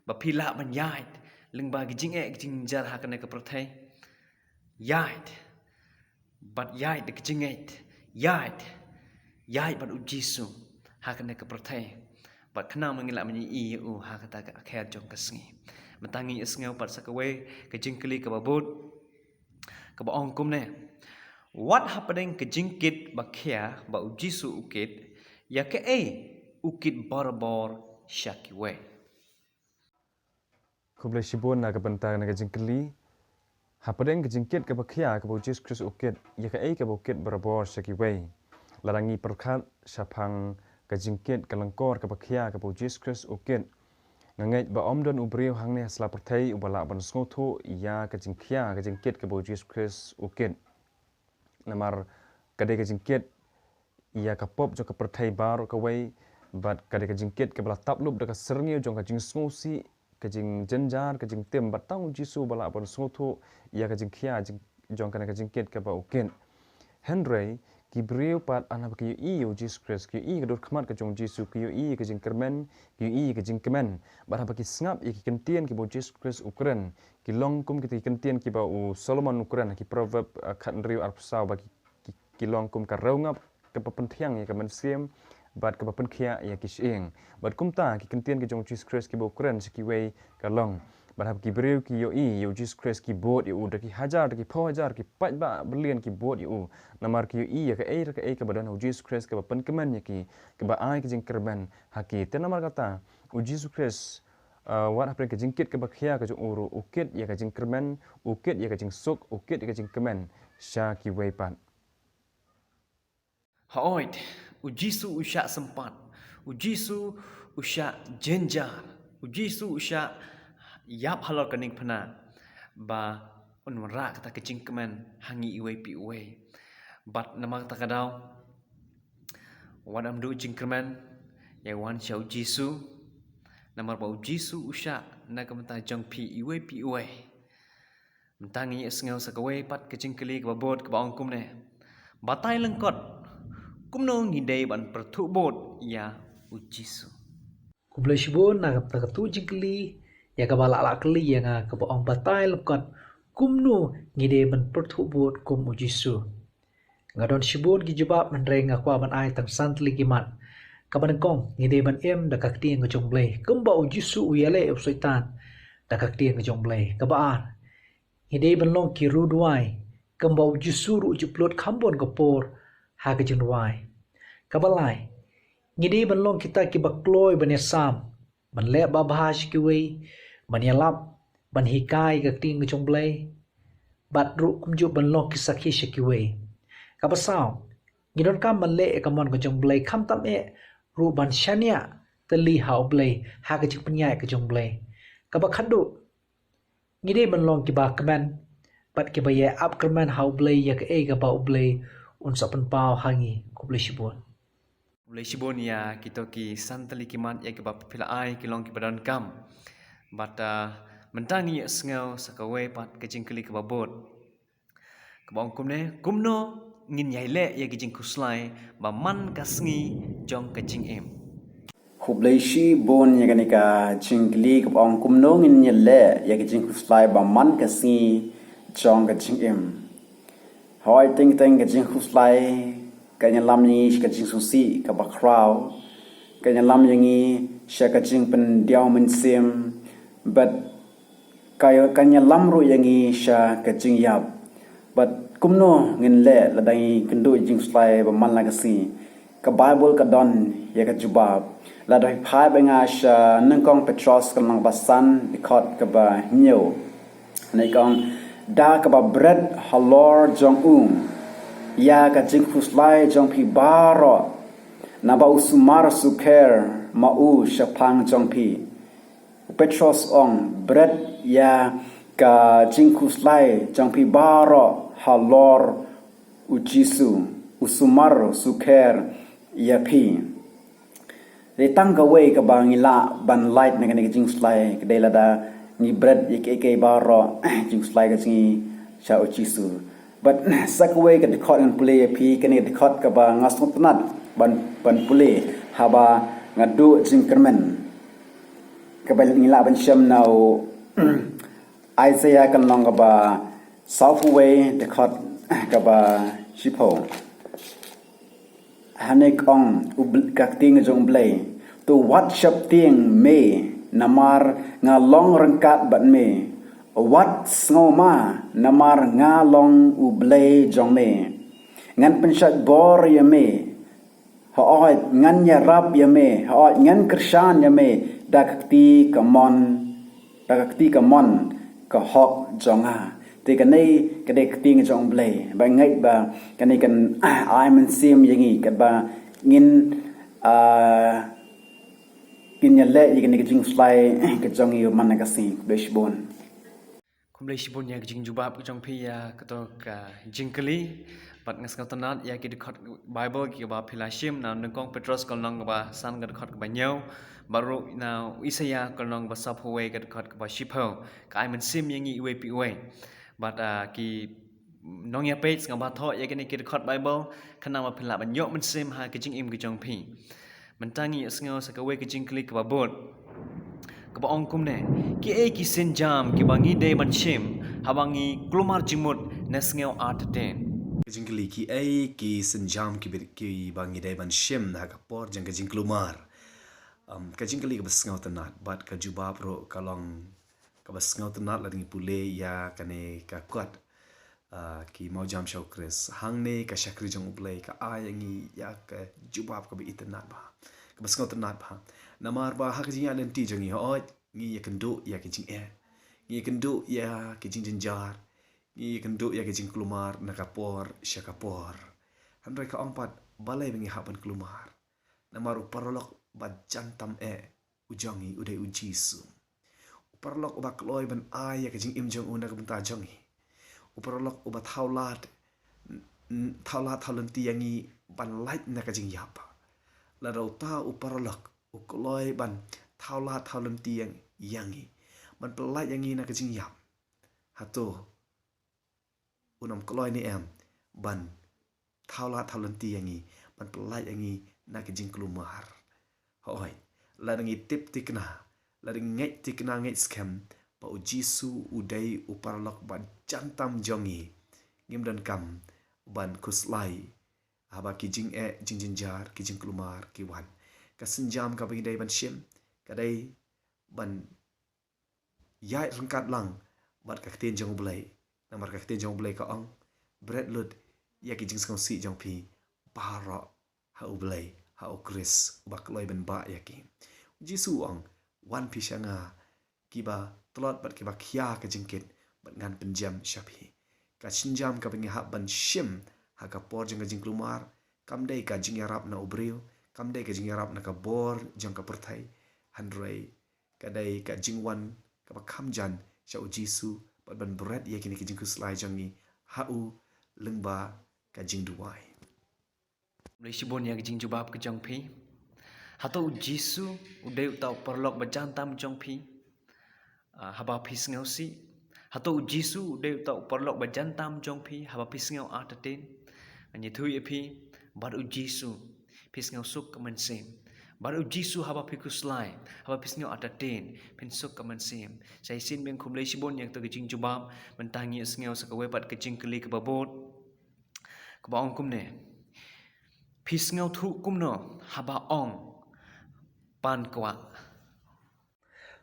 ba phi lah ban ïaid lyngba ki jingeh ki jingjynjar ha kane ka pyrthei? Ïaid bad ïaid da ka jingngeit, ïaid, ïaid bad U Jisu ha kane ka pyrthei. Bad khnang ba ngin lah ban ïohi ïa u ha kata ka kher jong ka sngi. Mynta ngin ïa sngew pat sa kawei ka jingkylli kaba bud, kaba ong kumne. Wat hapdeng ka jingkit ba khia ba U Jisu u kit, ïa kaei u kit barabor sha kiwei? Khublei shibun na ka bynta na ka jingkylli. Hapdeng ka jingkit kaba khia kaba U Jisu Khrist u kit, ïa kaei kaba u kit barabor sha kiwei? Lada ngi pyrkhat shaphang ka jingkit ka lyngkor kaba khia kaba U Jisu Khrist u kit, nga ngeit ba ym don u briew hangne ha sla pyrthei uba lah ban sngewthuh ïa ka jingkhia ka jingkit kaba U Jisu Khrist u kit. Namar ka dei ka jingkit ïa ka pop jong ka pyrthei baroh kawei, bad ka dei ka jingkit kaba la tap lup da ka syrngiew jong ka jingsngewsih, ka jingjynjar, ka jingtim, bad tang U Jisu ba lah ban sngewthuh ïa ka jingkhia jing, jong kane ka jingkit kaba u kit. Hynrei ki briew pat, haba ki ïohi ïa u Jisu Khrist, ki ïohi ka dur khmat ka jong u Jisu, ki ïohi ka jingkyrmen, ki ïohi ka jingkmen. Bad haba ki sngap ïa ki kyntien kiba u Jisu Khrist u kren, ki long kum kita ki kyntien kiba u Solomon u kren, ki Proverb, ah, khathynriew arphew saw, ba ki, ki, ki long kum ka riew ngap kaba pynthiang ïa ka mynsiem, bad kaba pynkhiah ïa ki shyieng. Bad kumta ki kyntien ki jong u Jisu Khrist kiba u kren sha kiwei ka long, bad haba ki briew ki ïohi ïa u Jisu Khrist, ki bud ïa u, da ki hajar, da ki phew hajar, ki paidbah billion ki bud ïa u. Namar ki ïohi ïa kaei re kaei kaba don ha u Jisu Khrist kaba pynkmen ïa ki, kaba ai ka jingkyrmen ha ki. Te namar kata, u Jisu Khrist, ah, wat hapdeng ka jingkit kaba khia ka jong u ruh, u kit ïa ka jingkyrmen, u kit ïa ka jingsuk, u kit ïa ka jingkmen sha kiwei pat. Hooid, u Jisu u shah sympat, u Jisu u shah jynjar, u Jisu u shah ïap halor ka diengphna, ba un wanrah kata ka jingkmen ha ngi iwei pa iwei. Bad namar kata ka daw, wat ym duh jingkyrmen, ïa wan sha u Jisu, namar ba u Jisu u shah na ka bynta jong phi iwei pa iwei. Mynta ngin ïa sngew sa kawei pat ka jingkylli kaba bud kaba ong kumne. Batai lyngkot, kumno ngi dei ban pyrthuh bud ïa u Jisu? Khublei shibun na ka bynta katu ka jingkylli, ïa kaba la lah kylli ïa nga kaba ong batai lyngkot, kumno ngi dei ban pyrthuh bud kum u Jisu? Nga don shibun ki jubab, hynrei nga kwah ban ai tang san tylli ki mat. Kaba nyngkong, ngi dei ban im da ka ktien ka jong u Blei, kumba u Jisu u ïaleh ïa u Soitan da ka ktien ka jong u Blei. Kaba ar, ngi dei ban long ki riewduwai, kumba u Jisu ruh u ju pynlut kham bun ka por ha ka jingduwai. Kaba lai, ngi dei ban long kita kiba kloi ban ïasam, ban leh babha sha kiwei, ban ïalap, ban hikai ka ktien ka jong u Blei, bad ruh kumjuh ban long ki sakhi sha kiwei. Kaba saw, ngi donkam ban leh ïa ka mon ka jong u Blei, khamtam eh ruh ban shaniah tylli ha u Blei, ha ka jingpynïaid ka jong u Blei. Kaba khatduh, ngi dei ban long kiba kmen, bad kiba ïa ap kyrmen ha u Blei ïa kaei kaba u Blei un sa pynpaw ha ngi. Khublei shibun. Khublei shibun ïa kito ki san tylli ki mat ïa kiba phi la ai, ki long kiba donkam. Bad, ah, mynta ngin ïa sngew sa kawei pat ka jingkylli kaba bud, kaba ong kumne, kumno ngin ïai leh ïa ki jingkhuslai ba man ka sngi jong ka jingim? Khublei shibun ïa kane ka jingkylli kaba ong kumno ngin ïai leh ïa ki jingkhuslai ba man ka sngi jong ka jingim. Hooid, teng teng ka jingkhuslai kan ïalam ïa ngi sha ka jingsngewsih kaba khraw, kan ïalam ïa ngi sha ka jingpyndiaw mynsiem, bad ka, kan ïalam ruh ïa ngi sha ka jingïap. Bad kumno ngin leh lada ngi kynduh ïa ki jingkhuslai ba man la ka sngi? Ka Baibl ka don ïa ka jubab. Lada phi phai bad nga sha Nyngkong Petros ka lynnong ba san, dkhot kaba hynñiew, ngi ong, da kaba bret halor jong u ïa ka jingkhuslai jong phi baroh, naba u sumar sukher ma u shaphang jong phi. U Petros u ong, bret ïa ka jingkhuslai jong phi baroh halor u Jisu, u sumar sukher ïa phi. Dei tang kawei kaba ngi lah ban lait na kane ka jingkhuslai, ka dei lada ngi bret ïa kiei kiei baroh jingkhuslai ka jong ngi sha u Jisu. Bad sa kawei ka dkhot ngan pule ïa phi, kane ka dkhot kaba nga sngewtynnat ban, ban pule haba nga duh jingkyrmen. Kaba ngi lah ban shem na u Isaiah ka lynnong kaba sawphew wei, dkhot kaba shiphew. Hangne ka ong u Bl-, ka ktien ka jong u Blei. To wat sheptieng me, namar nga long ryngkat bad me. Wat sngewma, namar nga long u Blei jong me. Ngan pynshait bor ïa me. Hooid, ngan ïarap ïa me. Hooid, ngan kyrshan ïa me da ka kti kamon, da ka kti kamon ka hok jong nga. Te kane ka dei ka ktien ka jong u Blei. Ba ngeit ba kane kan ai mynsiem ïa ngi, katba ngin, ah, ngin ïaleh ïa kane ka jingkhuslai ka jong ngi man la ka sngi. Khublei shibun. Khublei shibun ïa ka jingjubab ka jong phi ïa kato ka jingkylli. Bad nga sngewtynnat ïa ki dkhot Baibl kiba phi la shim na Nyngkong Petros ka lynnong kaba san ka dkhot kaba hynñiew, bad ruh na u Isaiah ka lynnong kaba sawphew wei ka dkhot kaba shiphew. Ka ai mynsiem ïa ngi iwei pa iwei. Bad, ah, ki nongïapeit, sngewbha thoh ïa kine ki dkhot Baibl, khnang ba phin lah ban ïoh mynsiem ha ka jingim ka jong phi. Mynta ngi ïa sngew sa kawei ka jingkylli kaba bud, kaba ong kumne: Kiei ki sienjam kiba ngi dei ban shim haba ngi kulmar jingmut ne sngew artatien? Ka jingkylli: Kiei ki sienjam kiba, kiba ngi dei ban shim ha ka por jong ka jingkulmar? Um, ka jingkylli kaba sngewtynnat, bad ka jubab ruh ka long kaba sngewtynnat lada ngi pule ïa kane ka kot, ah, ki mawjam sha U Khrist. Hangne ka shakri jong U Blei ka ai ïa ngi ïa ka jubab kaba itynnat bha, kaba sngewtynnat bha. Namar ba ha ka jingïaid lynti jong ngi, hooid, ngi ïakynduh ïa ki jingeh, ngi ïakynduh ïa ki jingjynjar, ngi ïakynduh ïa ki jingkulmar na ka por sha ka por. Hynrei ka ong pat, balei ba ngi hap ban kulmar? Namar u paralok ba jan tam eh u jong ngi u dei U Jisu. U paralok uba kloi ban ai ïa ka jingim jong u na ka bynta jong ngi. U paralok uba thaw lad, n-, n-, thaw lad thaw lynti ïa ngi ban lait na ka jingïap. Lada uta u paralok u kloi ban thaw lad thaw lynti ïa, ïa ngi, ban pyllait ïa ngi na ka jingïap, hato un ym kloi ne em ban thaw lad thaw lynti ïa ngi, ban pyllait ïa ngi na ka jingkulmar? Hooid, lada ngi tip thikna, lada ngi ngeit thikna ngeit skhem ba U Jisu u dei u paralok ba jan tam jong ngi, ngim donkam ban khuslai haba ki jingeh, jingjynjar, ki jingkulmar ki wan. Ka sienjam kaba ngi dei ban shim ka dei ban ïaid ryngkat lang bad ka ktien jong U Blei. Namar ka ktien jong U Blei ka ong, bret lut ïa ki jingsngewsih jong phi baroh ha U Blei, ha U Khrist, uba kloi ban bah ïa ki. U Jisu u ong, wan phi sha nga, kiba tlot bad kiba khia ka jingkit, bad ngan pynjem sha phi. Ka sienjam kaba ngi hap ban shim ha ka por jong ka jingkulmar kam dei ka jingïarap na u briew, kam dei ka jingïarap na ka bor jong ka pyrthei, hynrei ka dei ka jingwan kaba kham jan sha U Jisu, bad ban bret ïa kine ki jingkhuslai jong ngi ha u lyngba ka jingduwai. Khublei shibun ïa ka jingjubab ka jong phi. Hato U Jisu u dei uta u paralok ba jan tam jong phi, ah, haba phi sngewsih? Hato U Jisu u dei uta u paralok ba jan tam jong phi haba phi sngew artatien? Ngan ïathuh ïa phi, bad U Jisu phi sngew suk ka mynsiem. Bad U Jisu haba phi khuslai, haba phi sngew artatien, phin suk ka mynsiem. Sa shisien biang khublei shibun ïa kato ka jingjubab. Mynta ngi ïa sngew sa kawei pat ka jingkylli kaba bud, kaba ong kumne: Phi sngewthuh kumno haba ong, pan kwah?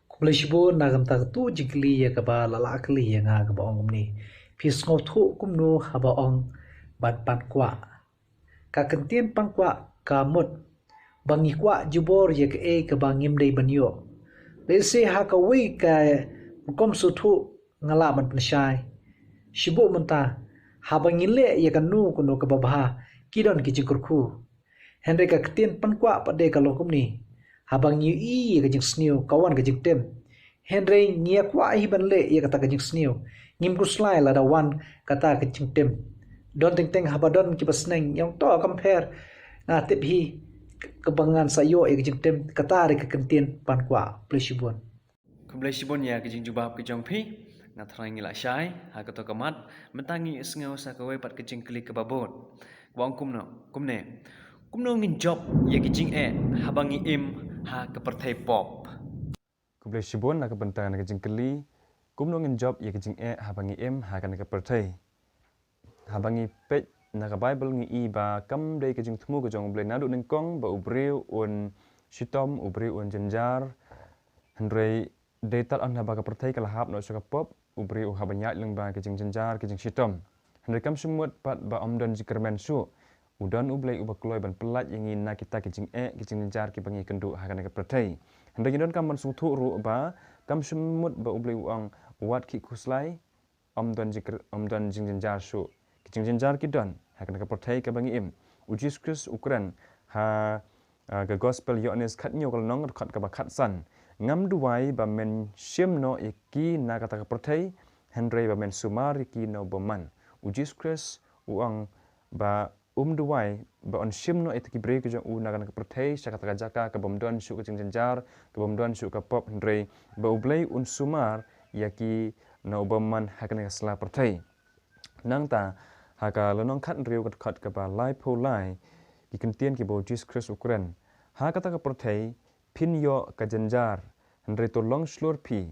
Khublei shibun na ka bynta kato ka jingkylli ïa kaba la lah kylli ïa nga, kaba ong kumne: Phi sngewthuh kumno haba ong ban pan kwah? Ka ktien pan kwah ka mut ba ngi kwah jubor ïa kaei kaba ngim dei ban ïoh. Lehse ha kawei ka rukom sngewthuh nga lah ban pynshai. Shibun mynta, haba ngi leh ïa kano kano kaba bha, ki don ki jingkyrkhu. Hynrei ka ktien pan kwah pat de ka long kumne: haba ngi ïohi ïa ka jingsniew, ka wan ka jingtim. Hynrei ngi ïa kwah hi ban leh ïa kata ka jingsniew, ngim khuslai lada wan kata ka jingtim. Don teng teng haba don kiba sneng, ïa ong to kam pher, nga tip hi kaba ngan sa ïoh ïa ka jingtim. Kata de ka ktien pan kwah. Khublei shibun. Khublei shibun ïa ka jingjubab ka jong phi. Nga tharai ngi la shai ha kato ka mat. Mynta ngi ïa sngew sa kawei pat ka jingkylli kaba bud, kaba ong kumno, kumne: Kumno ngin jop ïa ka jingeh haba ngi im ha ka pyrthei pop? Khublei shibun na ka bynta kane ka jingkylli: Kumno ngin jop ïa ka jingeh haba ngi im ha kane ka pyrthei? Haba ngi peit na ka Baibl ngi i ba kam dei ka jingthmu ka jong U Blei naduh nyngkong ba u briew un shitom, u briew un jynjar. Hynrei dei tad hynda ba ka pyrthei ka la hap noh sha ka pop, u briew u hap ban ïaid lyngba ki jingjynjar, ki jingshitom. Hynrei kam shym mut pat ba ym don jingkyrmen shuh. U don U Blei uba kloi ban pyllait ïa ngi na kita ki jingeh, ki jingjynjar kiba ngi kynduh ha kane ka pyrthei. Hynrei ngi donkam ban sngewthuh ruh ba kam shym mut ba U Blei u ong, wat khih khuslai, ym don jingkyr-, ym don jingjynjar shuh. Ki jingjynjar ki don ha kane ka pyrthei kaba ngi im. U Jisu Khrist u kren ha, ah, ka Gospel Ïoannis khathynñiew ka lynnong, dkhot kaba khatsan: Ngam duwai ba men shim noh ïa ki na kata ka pyrthei, hynrei ba men sumar ïa ki na u bymman. U Jisu Khrist u ong ba um duwai ba un shim noh ïa kita ki briew ki jong u na kane ka pyrthei sha kata ka jaka ka bym don shuh ka jingjynjar, ka bym don shuh ka pop, hynrei ba U Blei un sumar ïa ki na u bymman ha kane ka sla pyrthei. Nangta, ha ka lynnong khathynriew ka dkhot kaba laiphew lai, ki kyntien kiba u Jisu Khrist u kren: Ha kata ka pyrthei, phin ïoh ka jynjar, hynrei to long shlur phi,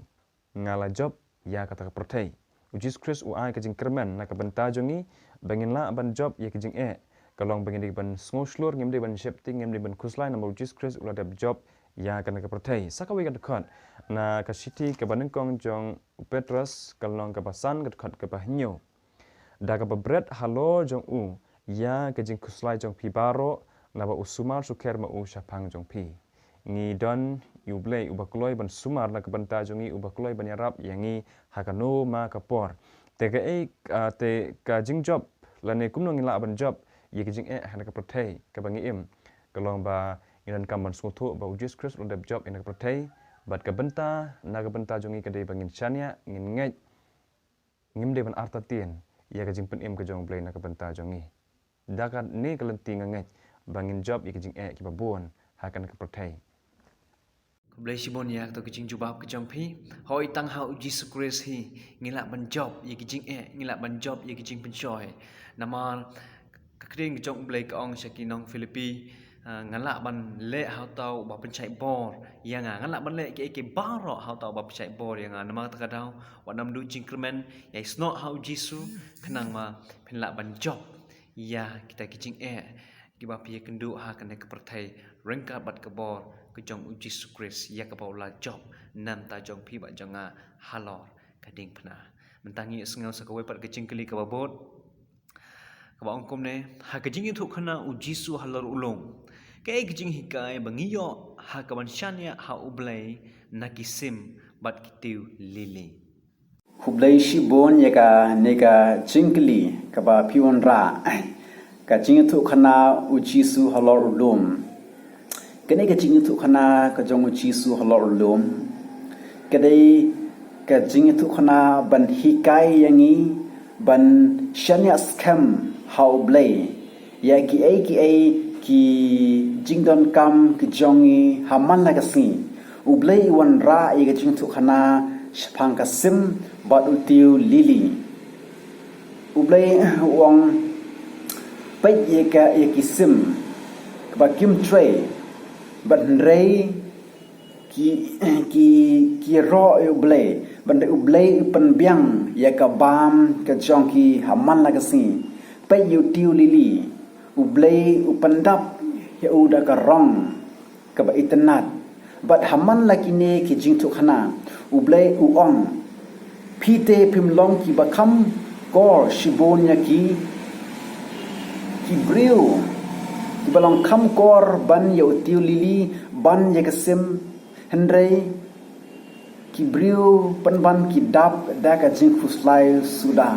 nga la jop ïa kata ka pyrthei. U Jisu Khrist u ai ka jingkyrmen na ka bynta jong ngi, ba ngin lah ban jop ïa ka jingeh. Ka long ba ngin dei ban sngewshlur, ngim dei ban sheptieng, ngim dei ban khuslai, namar u Jisu Khrist u la dep jop ïa kane ka pyrthei. Sa kawei ka dkhot, na ka shithi kaba nyngkong jong u Petros, ka lynnong kaba san, ka dkhot kaba hynñiew. Da kaba bret halor jong u ïa ka jingkhuslai jong phi baroh, naba u sumar sukher ma u shaphang jong phi. Ngi don ïa u Blei uba kloi ban sumar na ka bynta jong ngi, uba kloi ban ïarap ïa ngi ha kano ma ka por. Te kaei, ah, te ka jingjop, lane kumno ngi lah ban jop ïa ka jingeh ha kane ka pyrthei kaba ngi im. Ka long ba ngi donkam ban sngewthuh ba u Jisu Khrist u la dep jop ïa kane ka pyrthei, bad ka bynta, na ka bynta jong ngi ka dei ba ngin shaniah, ngin ngeit, ngim dei ban artatien ïa ka jingpynim ka jong u Blei na ka bynta jong ngi. Da kane ka lynti nga ngeit ba ngin jop ïa ka jingeh kiba bun ha kane ka pyrthei. Khublei shibun ïa kato ka jingjubab ka jong phi. Hooid, tang ha u Jisu Khrist hi ngi lah ban jop ïa ka jingeh, ngi lah ban jop ïa ka jingpynshoi. Namar ka ktien ka jong u Blei ka ong sha ki nong Philippi, ah, nga lah ban leh ha uta uba pynshait bor ïa nga. Nga lah ban leh kiei kiei baroh ha uta uba pynshait bor ïa nga. Namar kata ka daw, wat nang duh jingkyrmen, ïai snoh ha u Jisu, khnang ba phin lah ban jop ïa kita ki jingeh kiba phi ïakynduh ha kane ka pyrthei, ryngkat bad ka bor ka jong u Jisu Khrist, ïa kaba u la jop na ka bynta jong phi bad jong nga halor ka diengphna. Mynta ngin ïohsngew sa kawei pat ka jingkylli kaba bud, kaba ong kumne: Ha ka jingïathuhkhana u Jisu halor u lum, kaei ka jinghikai ba ngi ïoh ha kaban shaniah ha u Blei na ki sim bad ki tiew lili? Khublei shibun ïa kane ka jingkylli kaba phi wanrah. Ka jingïathuhkhana u Jisu halor u lum. Kane ka jingïathuhkhana ka jong u Jisu halor u lum, ka dei ka jingïathuhkhana ban hikai ïa ngi ban shaniah skhem ha u Blei ïa kiei kiei ki jingdonkam ki jong ngi ha man la ka sngi. U Blei u wanrah ïa ka jingïathuhkhana shaphang ka sim bad u tiew lili. U Blei u ong, peit ïa ka, ïa ki sim kaba kim trei, bad hynrei ki, ki, ki ïaroh ïa u Blei, bad hynrei u Blei u pynbiang ïa ka bam ka jong ki ha man la ka sngi. Peit ïa u tiew lili, u Blei u pyndap ïa u da ka rong kaba itynnad. Bad ha man la kine ki jingïathuhkhana, u Blei u ong, phi te phim long kiba kham kor shibun ïa ki, ki briew kiba long kham kor ban ïa u tiew lili, ban ïa ka sim, hynrei ki briew pynban ki dap da ka jingkhuslai suda.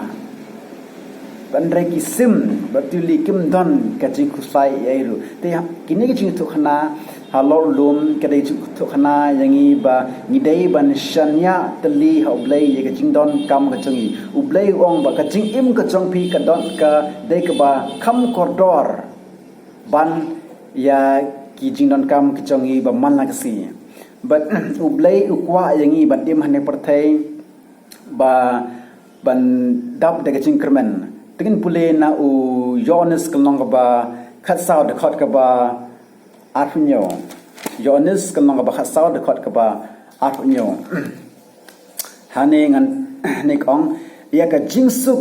Hynrei ki sim bad tiew lili kim don ka jingkhuslai ei ei ruh. Te ha, kine ki jingïathuhkhana halor u lum ka dei jingïathuhkhana ïa ngi ba ngi dei ban shaniah tylli ha u Blei ïa ka jingdonkam ka jong ngi. U Blei u ong ba ka jingim ka jong phi ka don, ka dei kaba kham kordor ban ïa ki jingdonkam ki jong ngi ba man la ka sngi. Bad u Blei u kwah ïa ngi ban im ha kane ka pyrthei ba, ban dap da ka jingkyrmen. Te ngin pule na u Ïoannis ka lynnong kaba khatsaw, dkhot kaba arphew hynñiew. Ïoannis ka lynnong kaba khatsaw, dkhot kaba arphew hynñiew. Hangne ngan, hangne ka ong, ïa ka jingsuk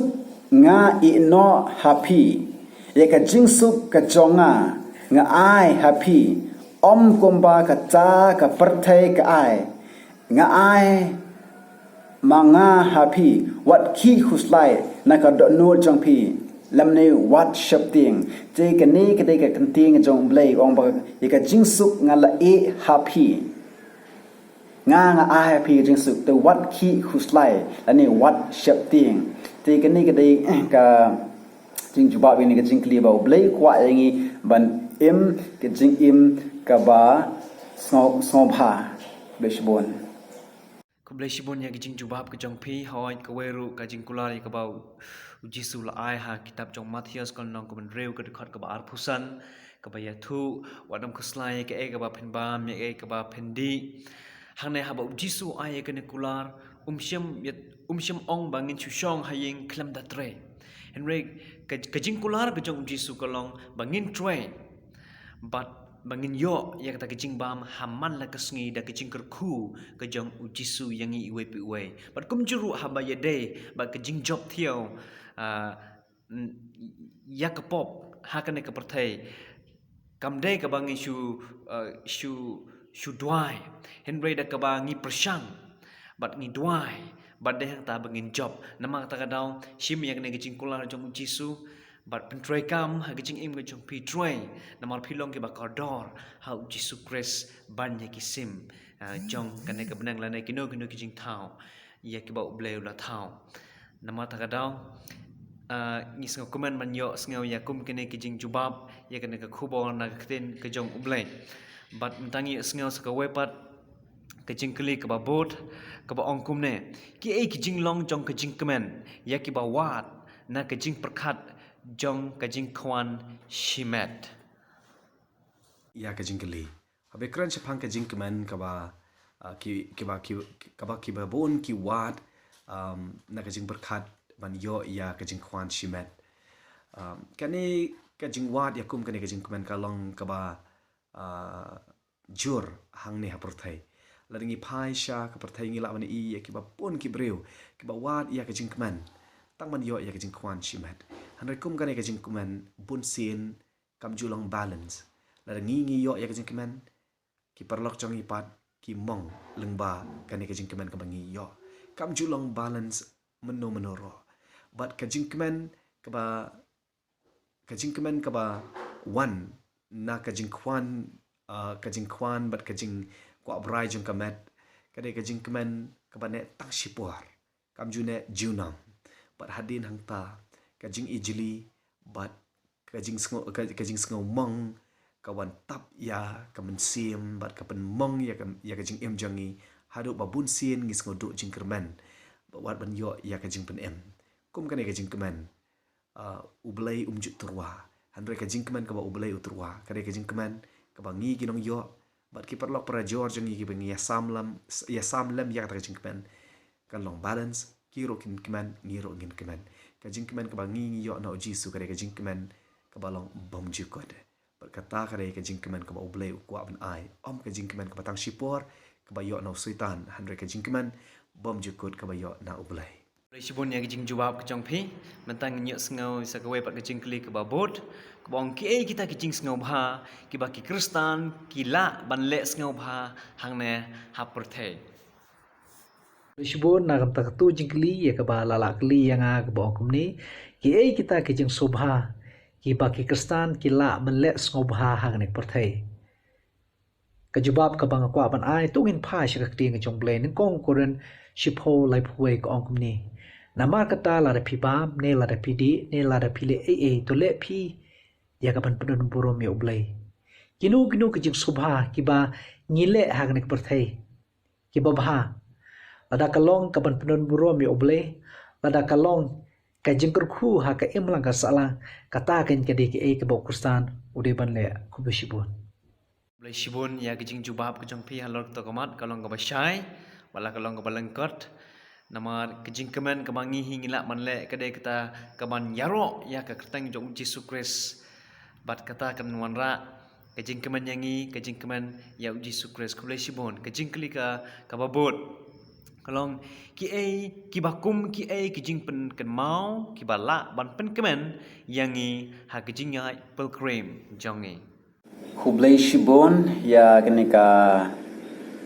nga ïehnoh ha phi, ïa ka jingsuk ka jong nga nga ai ha phi, ym kumba kata ka pyrthei ka ai. Nga ai ma nga ha phi, wat khih khuslai na ka dohnud jong phi, lymne wat sheptieng. Te kane ka dei ka ktien jong u Blei, u ong ba ïa ka jingsuk nga la ai ha phi. Nga, nga ai ha phi ka jingsuk, te wat khih khuslai lane wat sheptieng. Te kane ka dei ka jingjubab ïa kane ka jingkylli ba u Blei u kwah ïa ngi ban im ka jingim kaba sngew, sngewbha. Khublei shibun. Khublei shibun ïa ka jingjubab ka jong phi. Hooid, kawei ruh ka jingkular ïa kaba u, u Jisu u la ai ha kitab jong Mathaios ka lynnong kaba hynriew ka dkhot kaba arphew san, kaba ïathuh, wat nym khuslai ïa kaei kaba phin bam, ïa kaei kaba phin dih. Hangne haba u Jisu u ai ïa kane ka kular, um shym ïa, um shym ong ba ngin shu shong ha ïing khlem da trei. Hynrei ka, ka jingkular ka jong u Jisu ka long ba ngin trei bad ba ngin ïoh ïa kata ka jingbam ha man la ka sngi da ka jingkyrkhu ka jong u Jisu ïa ngi iwei pa iwei. Bad kumjuh ruh haba ïadei bad ka jingjop thiaw, ah, n-, ïa ka pop ha kane ka pyrthei, kam dei kaba ngi shu, ah, shu, shu duwai, hynrei da kaba ngi pyrshang bad ngi duwai bad dei hangta ba ngin jop. Namar kata ka daw, shim ïa kane ka jingkular jong u Jisu bad pyntreikam ha ka jingim ka jong phi, trei namar phi long kiba kordor ha u Jisu Khrist ban ïa ki sim, ah, jong kane ka bneng lane kino kino ki jingthaw ïa kiba U Blei u la thaw. Namar kata ka daw, ah, ngi sngewkmen ban ïohsngew ïa kum kine ki jingjubab ïa kane ka khubor na ka ktien ka jong U Blei. Bad mynta ngi ïohsngew sa kawei pat ka jingkylli kaba bud, kaba ong kumne: Kiei ki jinglong jong ka jingkmen ïa kiba wad na ka jingpyrkhat jong ka jingkwah shimet? Ïa ka jingkylli. Haba kren shaphang ka jingkmen kaba, ah, ki, kiba, ki, kaba, kiba bun ki wad, um, na ka jingpyrkhat ban ïoh ïa ka jingkwah shimet. Um, kane ka jingwad ïa kum kane ka jingkmen ka long kaba, ah, jur hangne ha pyrthei. Lada ngi phai sha ka pyrthei ngi lah ban ïohi ïa kiba bun ki briew kiba wad ïa ka jingkmen tang ban ïoh ïa ka jingkwah shimet. Hynrei kum kane ka jingkmen bun sien kam ju long balance. Lada ngi ngi ïoh ïa ka jingkmen, ki paralok jong ngi pat ki mong lyngba kane ka jingkmen kaba ngi ïoh. Kam ju long balance mynno mynno ruh. Bad ka jingkmen kaba, ka jingkmen kaba wan na ka jingkwah, ah, ka jingkwah bad ka jingkwah brai jong ka met, ka dei ka jingkmen kaba neh tang shipor, kam ju neh junom. Bad hadien hangta ka jingijli bad ka jingsngew, ka, ka jingsngew mong ka wan tap ïa ka mynsiem bad ka pynmong ïa ka, ïa ka jingim jong ngi haduh ba bun sien ngi sngew duh jingkyrmen bad wat ban ïoh ïa ka jingpynim. Kum kane ka jingkmen, ah, U Blei um ju tyrwa. Hynrei ka jingkmen kaba U Blei u tyrwa ka dei ka jingkmen kaba ngi ki nongïoh bad ki paralok parajor jong ngi kiba ngi ïasam lem, ïasam lem ïa kata ka jingkmen. Kan long balance, ki ruh kin kmen, ngi ruh ngin kmen. Ka jingkmen kaba ngi ngi ïoh na u Jisu ka dei ka jingkmen kaba long bymjukut. Bad kata ka dei ka jingkmen kaba U Blei u kwah ban ai, ym ka jingkmen kaba tang shipor kaba ïoh na u Soitan, hynrei ka jingkmen bymjukut kaba ïoh na U Blei. Khublei shibun ïa ka jingjubab ka jong phi. Mynta ngin ïohsngew sa kawei pat ka jingkylli kaba bud, kaba ong: Kiei kita ki jingsngewbha kiba ki Khristan ki lah ban leh sngewbha hangne ha pyrthei? Khublei shibun na kata katu jingkylli ïa kaba la lah kylli ïa nga, kaba ong kumne: Kiei kita ki jingsngewbha kiba ki Khristan ki lah ban leh sngewbha hangne ha pyrthei? Ka jubab kaba nga kwah ban ai, to ngin phai sha ka ktien ka jong U Blei, Nyngkong Korinth shiphew laiphew wei, ka ong kumne: Namar kata lada phi bam ne lada phi dih ne lada phi leh ei ei, to leh phi ïa kaban pyndon burom ïa U Blei. Kino kino ki jingsngewbha kiba ngi leh hangne ha pyrthei kiba bha, lada ka long kaban pyndon burom ïa U Blei, lada ka long ka jingkyrkhu ha ka imlang ka sahlang, kata kan ka dei kaei kaba u Khristan u dei ban leh. Khublei shibun. Khublei shibun ïa ka jingjubab ka jong phi halor kata ka mat, ka long kaba shai, bad la ka long kaba lyngkot. Namar ka jingkmen kaba ngi hi ngi lah ban leh ka dei kata kaban ïaroh ïa ka kyrteng jong u Jisu Khrist. Bad kata kan wanrah ka jingkmen ïa ngi, ka jingkmen ïa u Jisu Khrist. Khublei shibun. Ka jingkylli ka, kaba bud, ka long: Kiei, kiba kum kiei ki jingpynkynmaw kiba lah ban pynkmen ïa ngi ha ka jingïaid pilgrim jong ngi? Khublei shibun ïa kane ka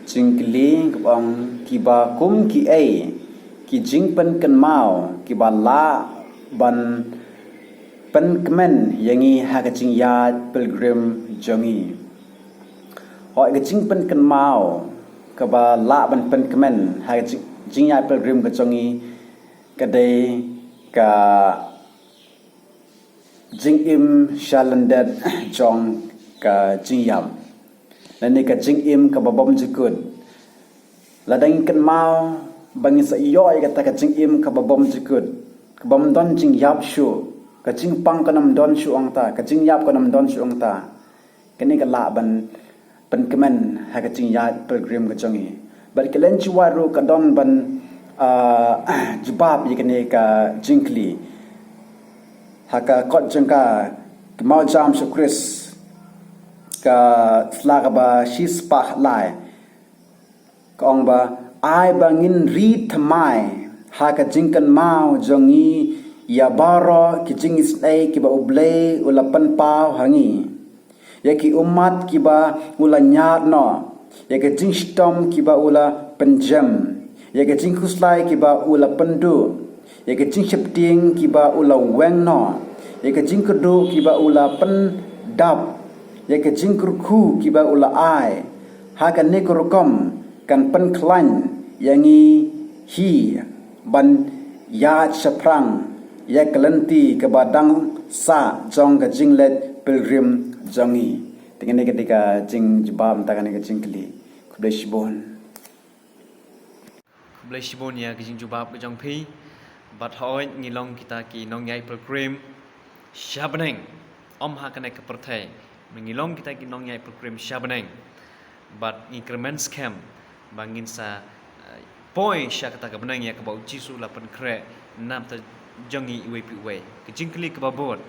jingkylli, kaba ong: Kiba kum kiei ki jingpynkynmaw kiba lah ban pynkmen ïa ngi ha ka jingïaid pilgrim jong ngi? Hooid, ka jingpynkynmaw kaba lah ban pynkmen ha ka jing, jingïaid pilgrim ka jong ngi ka dei ka jingim sha lyndet jong ka jingïap, lane ka jingim kaba bymjukut. Lada ngi kynmaw ba ngin sa ïoh ïa kata ka jingim kaba bymjukut, ka bym don jingïap shuh, ka jingpang kan ym don shuh hangta, ka jingïap kan ym don shuh hangta, kane ka lah ban pynkmen ha ka jingïaid pilgrim ka jong ngi. Bad ka lynti wad ruh ka don ban, ah, jubab ïa kane ka jingkylli. Ha ka kot jong ka, ka Mawjam Jisu Khrist, ka sla kaba shispah lai, ka ong ba, ai ba ngin ri thymmai ha ka jingkynmaw jong ngi ïa baroh ki jingisynei kiba U Blei u la pynpaw ha ngi, ïa ki ummat kiba u la ñiad noh, ïa ka jingshitom kiba u la pynjem, ïa ka jingkhuslai kiba u la pynduh, ïa ka jingsheptieng kiba u la weng noh, ïa ka jingkyrduh kiba u la pyndap, ïa ka jingkyrkhu kiba u la ai. Ha kane ka rukom kan pynkhlaiñ ïa ngi hi ban ïaid shaphrang ïa ka lynti kaba dang sah jong ka jingleit pilgrim jong ngi. Te kane ka dei ka jingjubab na kane ka jingkylli. Khublei shibun. Khublei shibun ïa ka jingjubab ka jong phi. Bad hooid ngi long kita ki nongïaid pilgrim sha bneng. Ym ha kane ka pyrthei. Ngi long kita ki nongïaid pilgrim sha bneng. Bad ngi kyrmen skhem ba ngin sa, eh, poi sha kata ka bneng ïa kaba U Jisu u la pynkhreh na bynta jong ngi iwei pa iwei. Ka jingkylli kaba bud,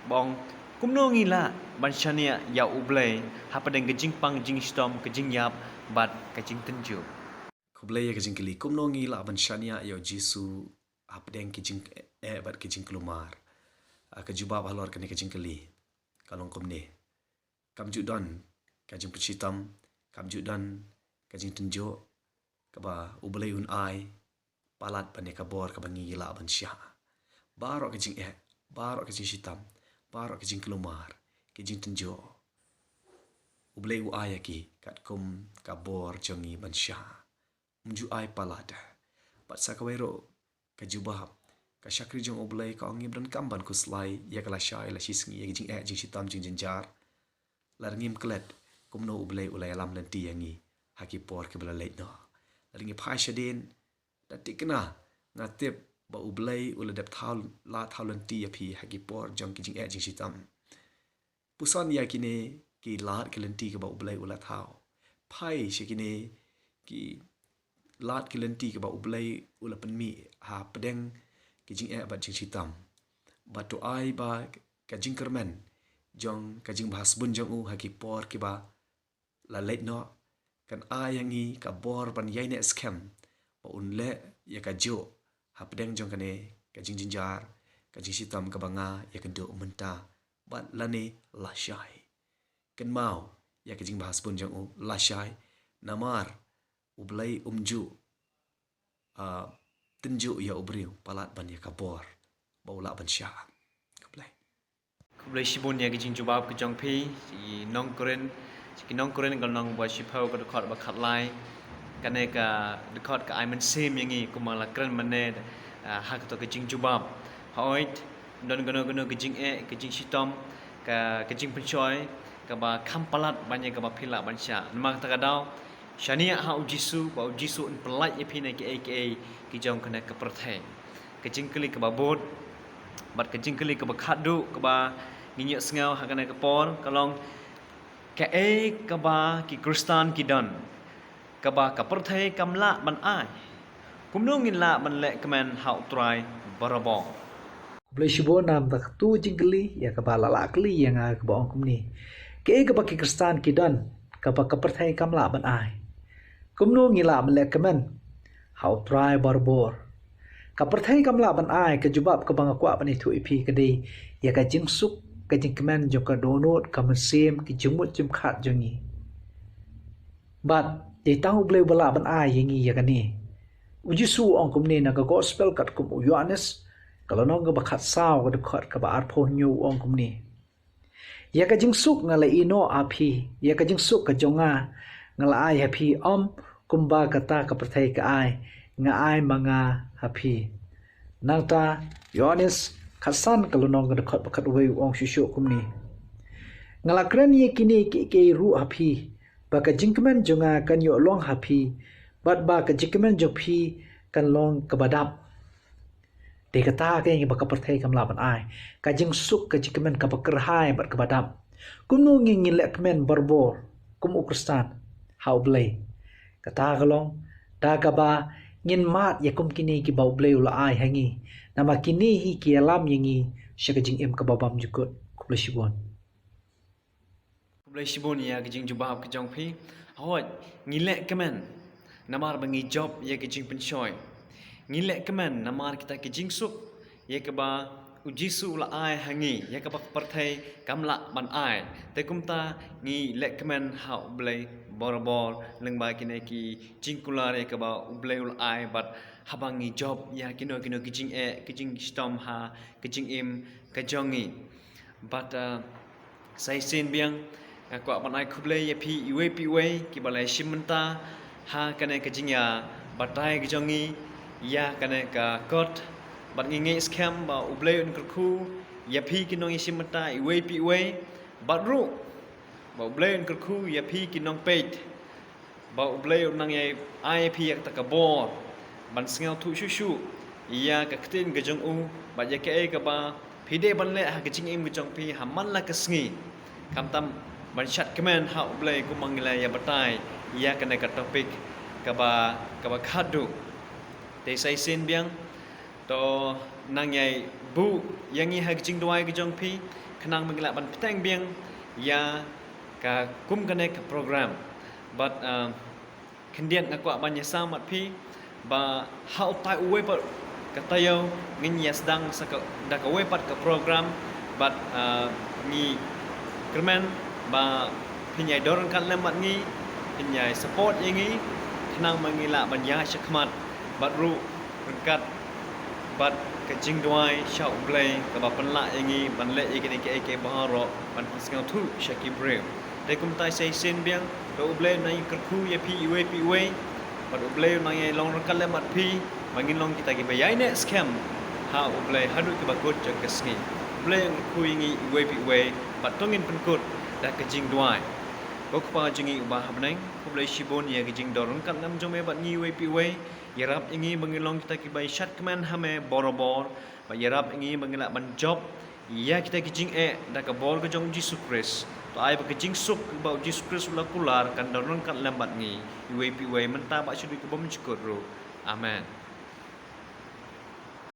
ba ong kumno ngi lah ban shaniah ïa U Blei hapdeng ka jingpang jingshitom, ka jingïap bad ka jingtynjuh. Khublei ïa ka jingkylli, kumno ngi lah ban shaniah ïa U Jisu hapdeng ki jingeh bad ki jingkulmar. Ah, ka jubab halor kane ka jingkylli ka long kumne. Kam ju don ka jingpynshitom, kam ju don ka jingtynjuh kaba U Blei un ai palat ban ïa ka bor kaba ngi lah ban shah. Baroh ka jingeh, baroh ka jingshitom, baroh ka jingkulmar, ka jingtynjuh, U Blei u ai ïa ki katkum ka bor jong ngi ban shah. Um ju ai palat. Bad sa kawei ruh ka jubab, ka shakri jong U Blei ka ong ngim donkam ban khuslai ïa ka lashai lashisngi, ïa ka jingeh jingshitom jingjynjar. Lada ngim klet kumno U Blei u la ïalam lynti ïa ngi ha ki por kiba la leit noh. Lada ngi phai shadien, da thikna, nga tip ba U Blei u la dep thaw, la thaw lynti ïa phi ha ki por jong ki jingeh jingshitom. Puson ïa kine ki lad ki lynti kaba U Blei u la thaw. Phai sha kine ki lad ki lynti kaba U Blei u la pynmih hapdeng ki jingeh bad jingshitom. Bad to ai ba ka jingkyrmen jong ka jingbha sbun jong u ha ki por kiba la leit noh kan ai ïa ngi ka bor ban ïaineh skhem ba un leh ïa kajuh hapdeng jong kane ka jingjynjar, ka jingshitom kaba nga ïakynduh mynta bad lane lashai. Kynmaw ïa ka jingbha sbun jong u lashai, namar U Blei um ju, ah, tynjuh ïa u briew palat ban ïa ka bor ba u lah ban shah. Khublei. Khublei shibun ïa ka jingjubab ka jong phi, ki nong Korinth, ki nong Korinth ka lynnong ba shiphew ka dkhot ba khatlai. Kane ka dkhot ka ai mynsiem ïa ngi kumba la kren mynne, ah, ha kato ka jingjubab. Hooid, don kano kano ka jingeh, ka jingshitom, ka, ka jingpynshoi kaba kham palat ban ïa kaba phi lah ban shah. Namar kata ka daw, shaniah ha U Jisu, ba U Jisu un pyllait ïa phi na kiei kiei ki jong kane ka pyrthei. Ka jingkylli kaba bud bad ka jingkylli kaba khatduh kaba ngin ïohsngew ha kane ka por ka long, kaei kaba ki Khristan ki don kaba ka pyrthei kam lah ban ai? Kumno ngin lah ban leh kmen ha U Trai barabor? Khublei shibun namar kata ka jingkylli ïa kaba la lah kylli ïa nga kaba ong kumne. Kaei kaba ki Khristan ki don kaba ka pyrthei kam lah ban ai? Kumno ngi lah ban leh kmen ha U Trai barabor? Ka pyrthei kam lah ban ai, ka jubab kaba nga kwah ban ïathuh ïa phi ka dei ïa ka jingsuk, ka jingkmen jong ka dohnud, ka mynsiem, ki jingmut jingpyrkhat jong ngi. Bad dei tang U Blei uba lah ban ai ïa ngi ïa kane. U Jisu u ong kumne na ka gospel katkum u Ïoannis, ka lynnong kaba khatsaw, ka dkhot kaba arphew hynñiew, u ong kumne: Ïa ka jingsuk nga la ïehnoh ha phi, ïa ka jingsuk ka jong nga nga la ai ha phi, ym kumba kata ka pyrthei ka ai, nga ai ma nga ha phi. Nangta Ïoannis khatsan, ka lynnong ka dkhot ba khatwei, u ong shuh shuh kumne: Nga la kren ïa kine kiei kiei ruh ha phi, ba ka jingkmen jong nga kan ïoh long ha phi, bad ba ka jingkmen jong phi kan long kaba dap. Te kata ka ïa ngi ba ka pyrthei kam lah ban ai, ka jingsuk, ka jingkmen kaba kyrhai bad kaba dap. Kumno ngi ngin leh kmen barabor kum u Khristan ha U Blei? Kata ka long da kaba ngin mad ïa kum kine kiba U Blei u la ai ha ngi. Namar kine hi ki ïalam ïa ngi sha ka jingim kaba bymjukut. Khublei shibun. Khublei shibun ïa ka jingjubab ka jong phi. Hooid, ngi leh kmen namar ba ngi jop ïa ka jingpynshoi. Ngi leh kmen namar kita ki jingsuk ïa kaba U Jisu u la ai ha ngi, ïa kaba ka pyrthei kam lah ban ai. Te kumta ngi leh kmen ha U Blei borabor lyngba kine ki jingkular ïa kaba U Blei u la ai, bad haba ngi jop ïa kino kino ki jingeh, ki jingshitom ha ka jingim ka jong ngi. Bad, uh, sa shisien biang, nga kwah ban ai khublei ïa phi iwei pa iwei kiba la shim bynta ha kane ka jingïabatai ka jong ngi ïa kane ka kot. Bad ngi ngeit skhem ba U Blei un kyrkhu ïa phi ki nongïashim bynta iwei pa iwei. Bad ruh ba U Blei un kyrkhu ïa phi ki nongpeit, ba U Blei un nang ïai ai ïa phi ïa kata ka bor ban sngewthuh shuh shuh ïa ka ktien ka jong u, bad ïa kaei kaba phi dei ban leh ha ka jingim ka jong phi ha man la ka sngi. Khamtam ban shad kmen ha U Blei kumba ngi la ïa batai ïa kane ka topic kaba, kaba khadduh. Te sa shisien biang, to nang ïai buh ïa ngi ha ka jingduwai ka jong phi, khnang ba ngi lah ban bteng biang ïa ka kum kane ka program. Bad, uh, khyndiat nga kwah ban ïasam bad phi ba ha utai uwei pat ka taïew ngin ïa sdang sa ka, da kawei pat ka program. Bad, uh, ngi kyrmen ba phin ïai don ryngkat lem bad ngi, phin ïai support ïa ngi, khnang ba ngi lah ban ïaid shakhmat bad ruh ryngkat bad ka jingduwai sha U Blei kaba pynlah ïa ngi ban leh ïa kine kiei kiei baroh ban pynsngewthuh sha ki briew. Te kumta sa shisien biang, to U Blei un nang ïakyrkhu ïa phi iwei pa iwei, bad U Blei un nang ïai long ryngkat lem bad phi, ba ngin long kita kiba ïaineh skhem ha U Blei haduh kiba kut jong ka sngi. U Blei un kyrkhu ïa ngi iwei pa iwei, bad to ngin pynkut da ka jingduwai. Ko Kpa jong ngi uba ha bneng, khublei shibun ïa ka jingdon ryngkat lem jong me bad ngi iwei pa iwei. Ïarap ïa ngi ba ngin long kita kiba ïashad kmen ha me borabor, bad ïarap ïa ngi ba ngin lah ban jop ïa kita ki jingeh da ka bor ka jong U Jisu Khrist. To ai ba ka jingsuk ba U Jisu Khrist u la kular kan don ryngkat lem bad ngi iwei pa iwei mynta bad shaduh ka bymjukut ruh. Amen.